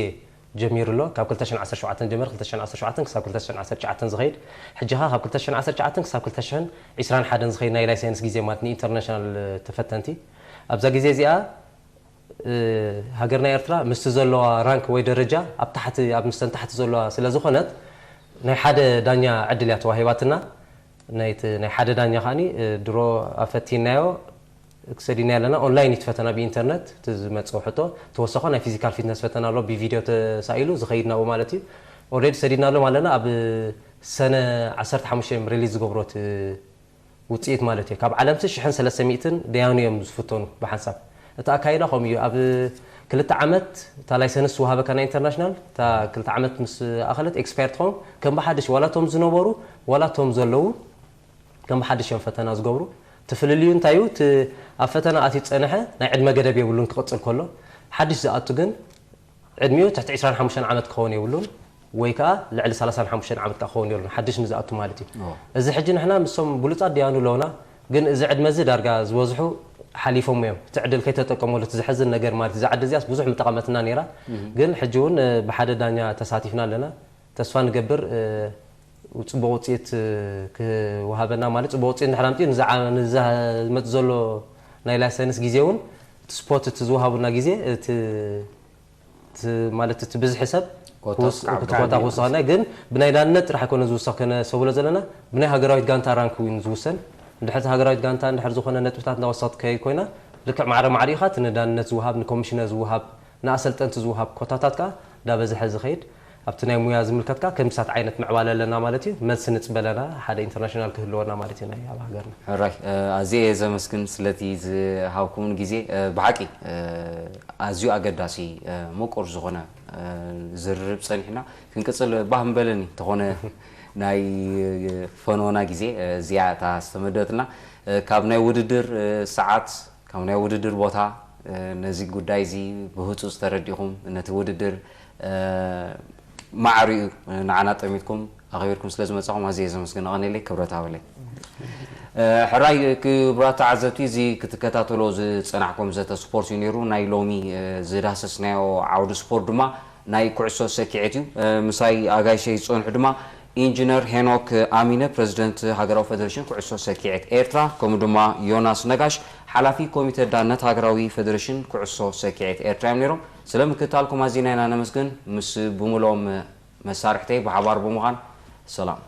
ጀሚሩ ኣሎ። ካብ ክልተ ሽሕን ዓሰርተ ሸውዓተን ጀሚሩ ክልተ ሽሕን ዓሰርተ ሸውዓተን ክሳብ ክልተ ሽሕን ዓሰርተ ትሽዓተን ዝኸይድ ሕጂ ኸ ካብ ክልተ ሽሕን ዓሰርተ ትሽዓተን ክሳብ ክልተ ሽሕን ዕስራን ሓደን ዝኸይድ ናይ ላይሰንስ ግዜ ማለት ንኢንተርናሽናል ተፈተንቲ ኣብዛ ግዜ እዚኣ ሃገርና ኤርትራ ምስቲ ዘለዋ ራንክ ወይ ደረጃ ኣብ ታሕቲ ኣብ ምስተን ታሕቲ ዘለዋ ስለ ዝኾነት ናይ ሓደ ዳኛ ዕድል እያ ተዋሂባትና። ናይቲ ናይ ሓደ ዳኛ ከዓኒ ድሮ ኣፈቲናዮ ክሰዲና ኣለና ኦንላይን እዩ ፈተና ብኢንተርነት እቲ ዝመፅኦ ሕቶ ተወሰኾ ናይ ፊዚካል ፊትነስ ፈተና ኣሎ ብቪድዮ ተሳኢሉ ዝኸይድ ናብኡ ማለት እዩ። ኦልሬዲ ሰዲድና ኣሎም ኣለና ኣብ ሰነ ዓሰርተ ሓሙሽተ እዮም ሪሊዝ ዝገብሮት ውፅኢት ማለት እዩ። ካብ ዓለምሲ ሽሕን ሰለስተ ሚእትን ደያኑ እዮም ዝፍተኑ ብሓንሳብ። እቲ ኣካይዳ ከምኡ እዩ። ኣብ ክልተ ዓመት እታ ላይሰንስ ዝወሃበካ ናይ ኢንተርናሽናል እታ ክልተ ዓመት ምስ ኣኸለት ኤክስፓየር ትኸውን ከም ብሓድሽ ዋላ ቶም ዝነበሩ ዋላ ቶም ዘለዉ ከም ብሓድሽ እዮም ፈተና ዝገብሩ። እቲ ፍልልዩ እንታይ እዩ? እቲ ኣብ ፈተና ኣትዩ ዝፀንሐ ናይ ዕድመ ገደብ የብሉን ክቕፅል ከሎ ሓድሽ ዝኣቱ ግን ዕድሚኡ ትሕቲ ዕስራን ሓሙሽተን ዓመት ክኸውን የብሉን ወይ ከዓ ልዕሊ ሰላሳን ሓሙሽተን ዓመት ከዓ ክኸውን የብሉን ሓድሽ ንዝኣቱ ማለት እዩ። እዚ ሕጂ ንሕና ምሶም ብሉፃት ድያኑ ኣለውና ግን እዚ ዕድመ እዚ ዳርጋ ዝበዝሑ ሓሊፎም እዮም። እቲ ዕድል ከይተጠቀመሉ እቲ ዘሕዝን ነገር ማለት እዛ ዓዲ እዚኣስ ብዙሕ ምጠቐመትና ነይራ ግን ሕጂ እውን ብሓደ ዳኛ ተሳቲፍና ኣለና። ተስፋ ንገብር ጽቡቕ ውፅኢት ክወሃበና ማለት ጽቡቕ ውፅኢት እንድሕር ኣምፅኡ ንዝመፅ ዘሎ ናይ ላይሰንስ ግዜ እውን እቲ ስፖት እቲ ዝወሃቡና ግዜ እቲ ማለት እቲ ብዝሒ ሰብ ኮታ ክወስኸና ግን ብናይ ዳንነት ጥራሕ ኣይኮነ ዝውሰኽ ከነሰብሎ ዘለና ብናይ ሃገራዊት ጋንታ ራንክ እውን ዝውሰን እንድሕር ሃገራዊት ጋንታ እንድሕር ዝኾነ ነጥብታት እንዳወሰኽት ከይድ ኮይና ልክዕ ማዕረ ማዕሪኻ እቲ ንዳንነት ዝወሃብ ንኮሚሽነር ዝወሃብ ንኣሰልጠንቲ ዝወሃብ ኮታታት ከዓ እንዳበዝሐ ዝኸይድ ኣብቲ ናይ ሙያ ዝምልከት ከዓ ከምሳት ዓይነት ምዕባለ ኣለና ማለት እዩ። መልሲ ንፅበ ኣለና ሓደ ኢንተርናሽናል ክህልወና ማለት እዩ ናይ ኣብ ሃገርና። ሕራይ ኣዝየ እየ ዘመስግን ስለቲ ዝሃብኩምን ግዜ። ብሓቂ ኣዝዩ ኣገዳሲ ምቁር ዝኾነ ዝርርብ ፀኒሕና ክንቅፅል ባህ ምበለኒ እንተኾነ ናይ ፈኖና ግዜ እዚኣ እታ ዝተመደበትና ካብ ናይ ውድድር ሰዓት ካብ ናይ ውድድር ቦታ ነዚ ጉዳይ እዚ ብህፁፅ ተረዲእኹም ነቲ ውድድር ማዕሪኡ ንዓና ጠሚትኩም ኣኽቢርኩም ስለ ዝመፃኹም ኣዝየ ዘመስግን ኣቐኒለይ ክብረት ሃበለይ። ሕራይ ክቡራት ተዓዘብቲ እዚ ክትከታተሎ ዝፀናሕኩም ዘተ ስፖርት እዩ ነይሩ። ናይ ሎሚ ዝዳሰስናዮ ዓውዲ ስፖርት ድማ ናይ ኩዕሶ ሰኪዔት እዩ። ምሳይ ኣጋይሸይ ዝፀንሑ ድማ ኢንጂነር ሄኖክ ኣሚነ ፕረዚደንት ሃገራዊ ፈደሬሽን ኩዕሶ ሰኪዔት ኤርትራ ከምኡ ድማ ዮናስ ነጋሽ ሓላፊ ኮሚተ ዳነት ሃገራዊ ፈደሬሽን ኩዕሶ ሰኪዔት ኤርትራ እዮም ነይሮም። ስለ ምክትታልኩም ኣዚና ኢና ነመስግን። ምስ ብምልኦም መሳርሕተይ ብሓባር ብምዃን ሰላም።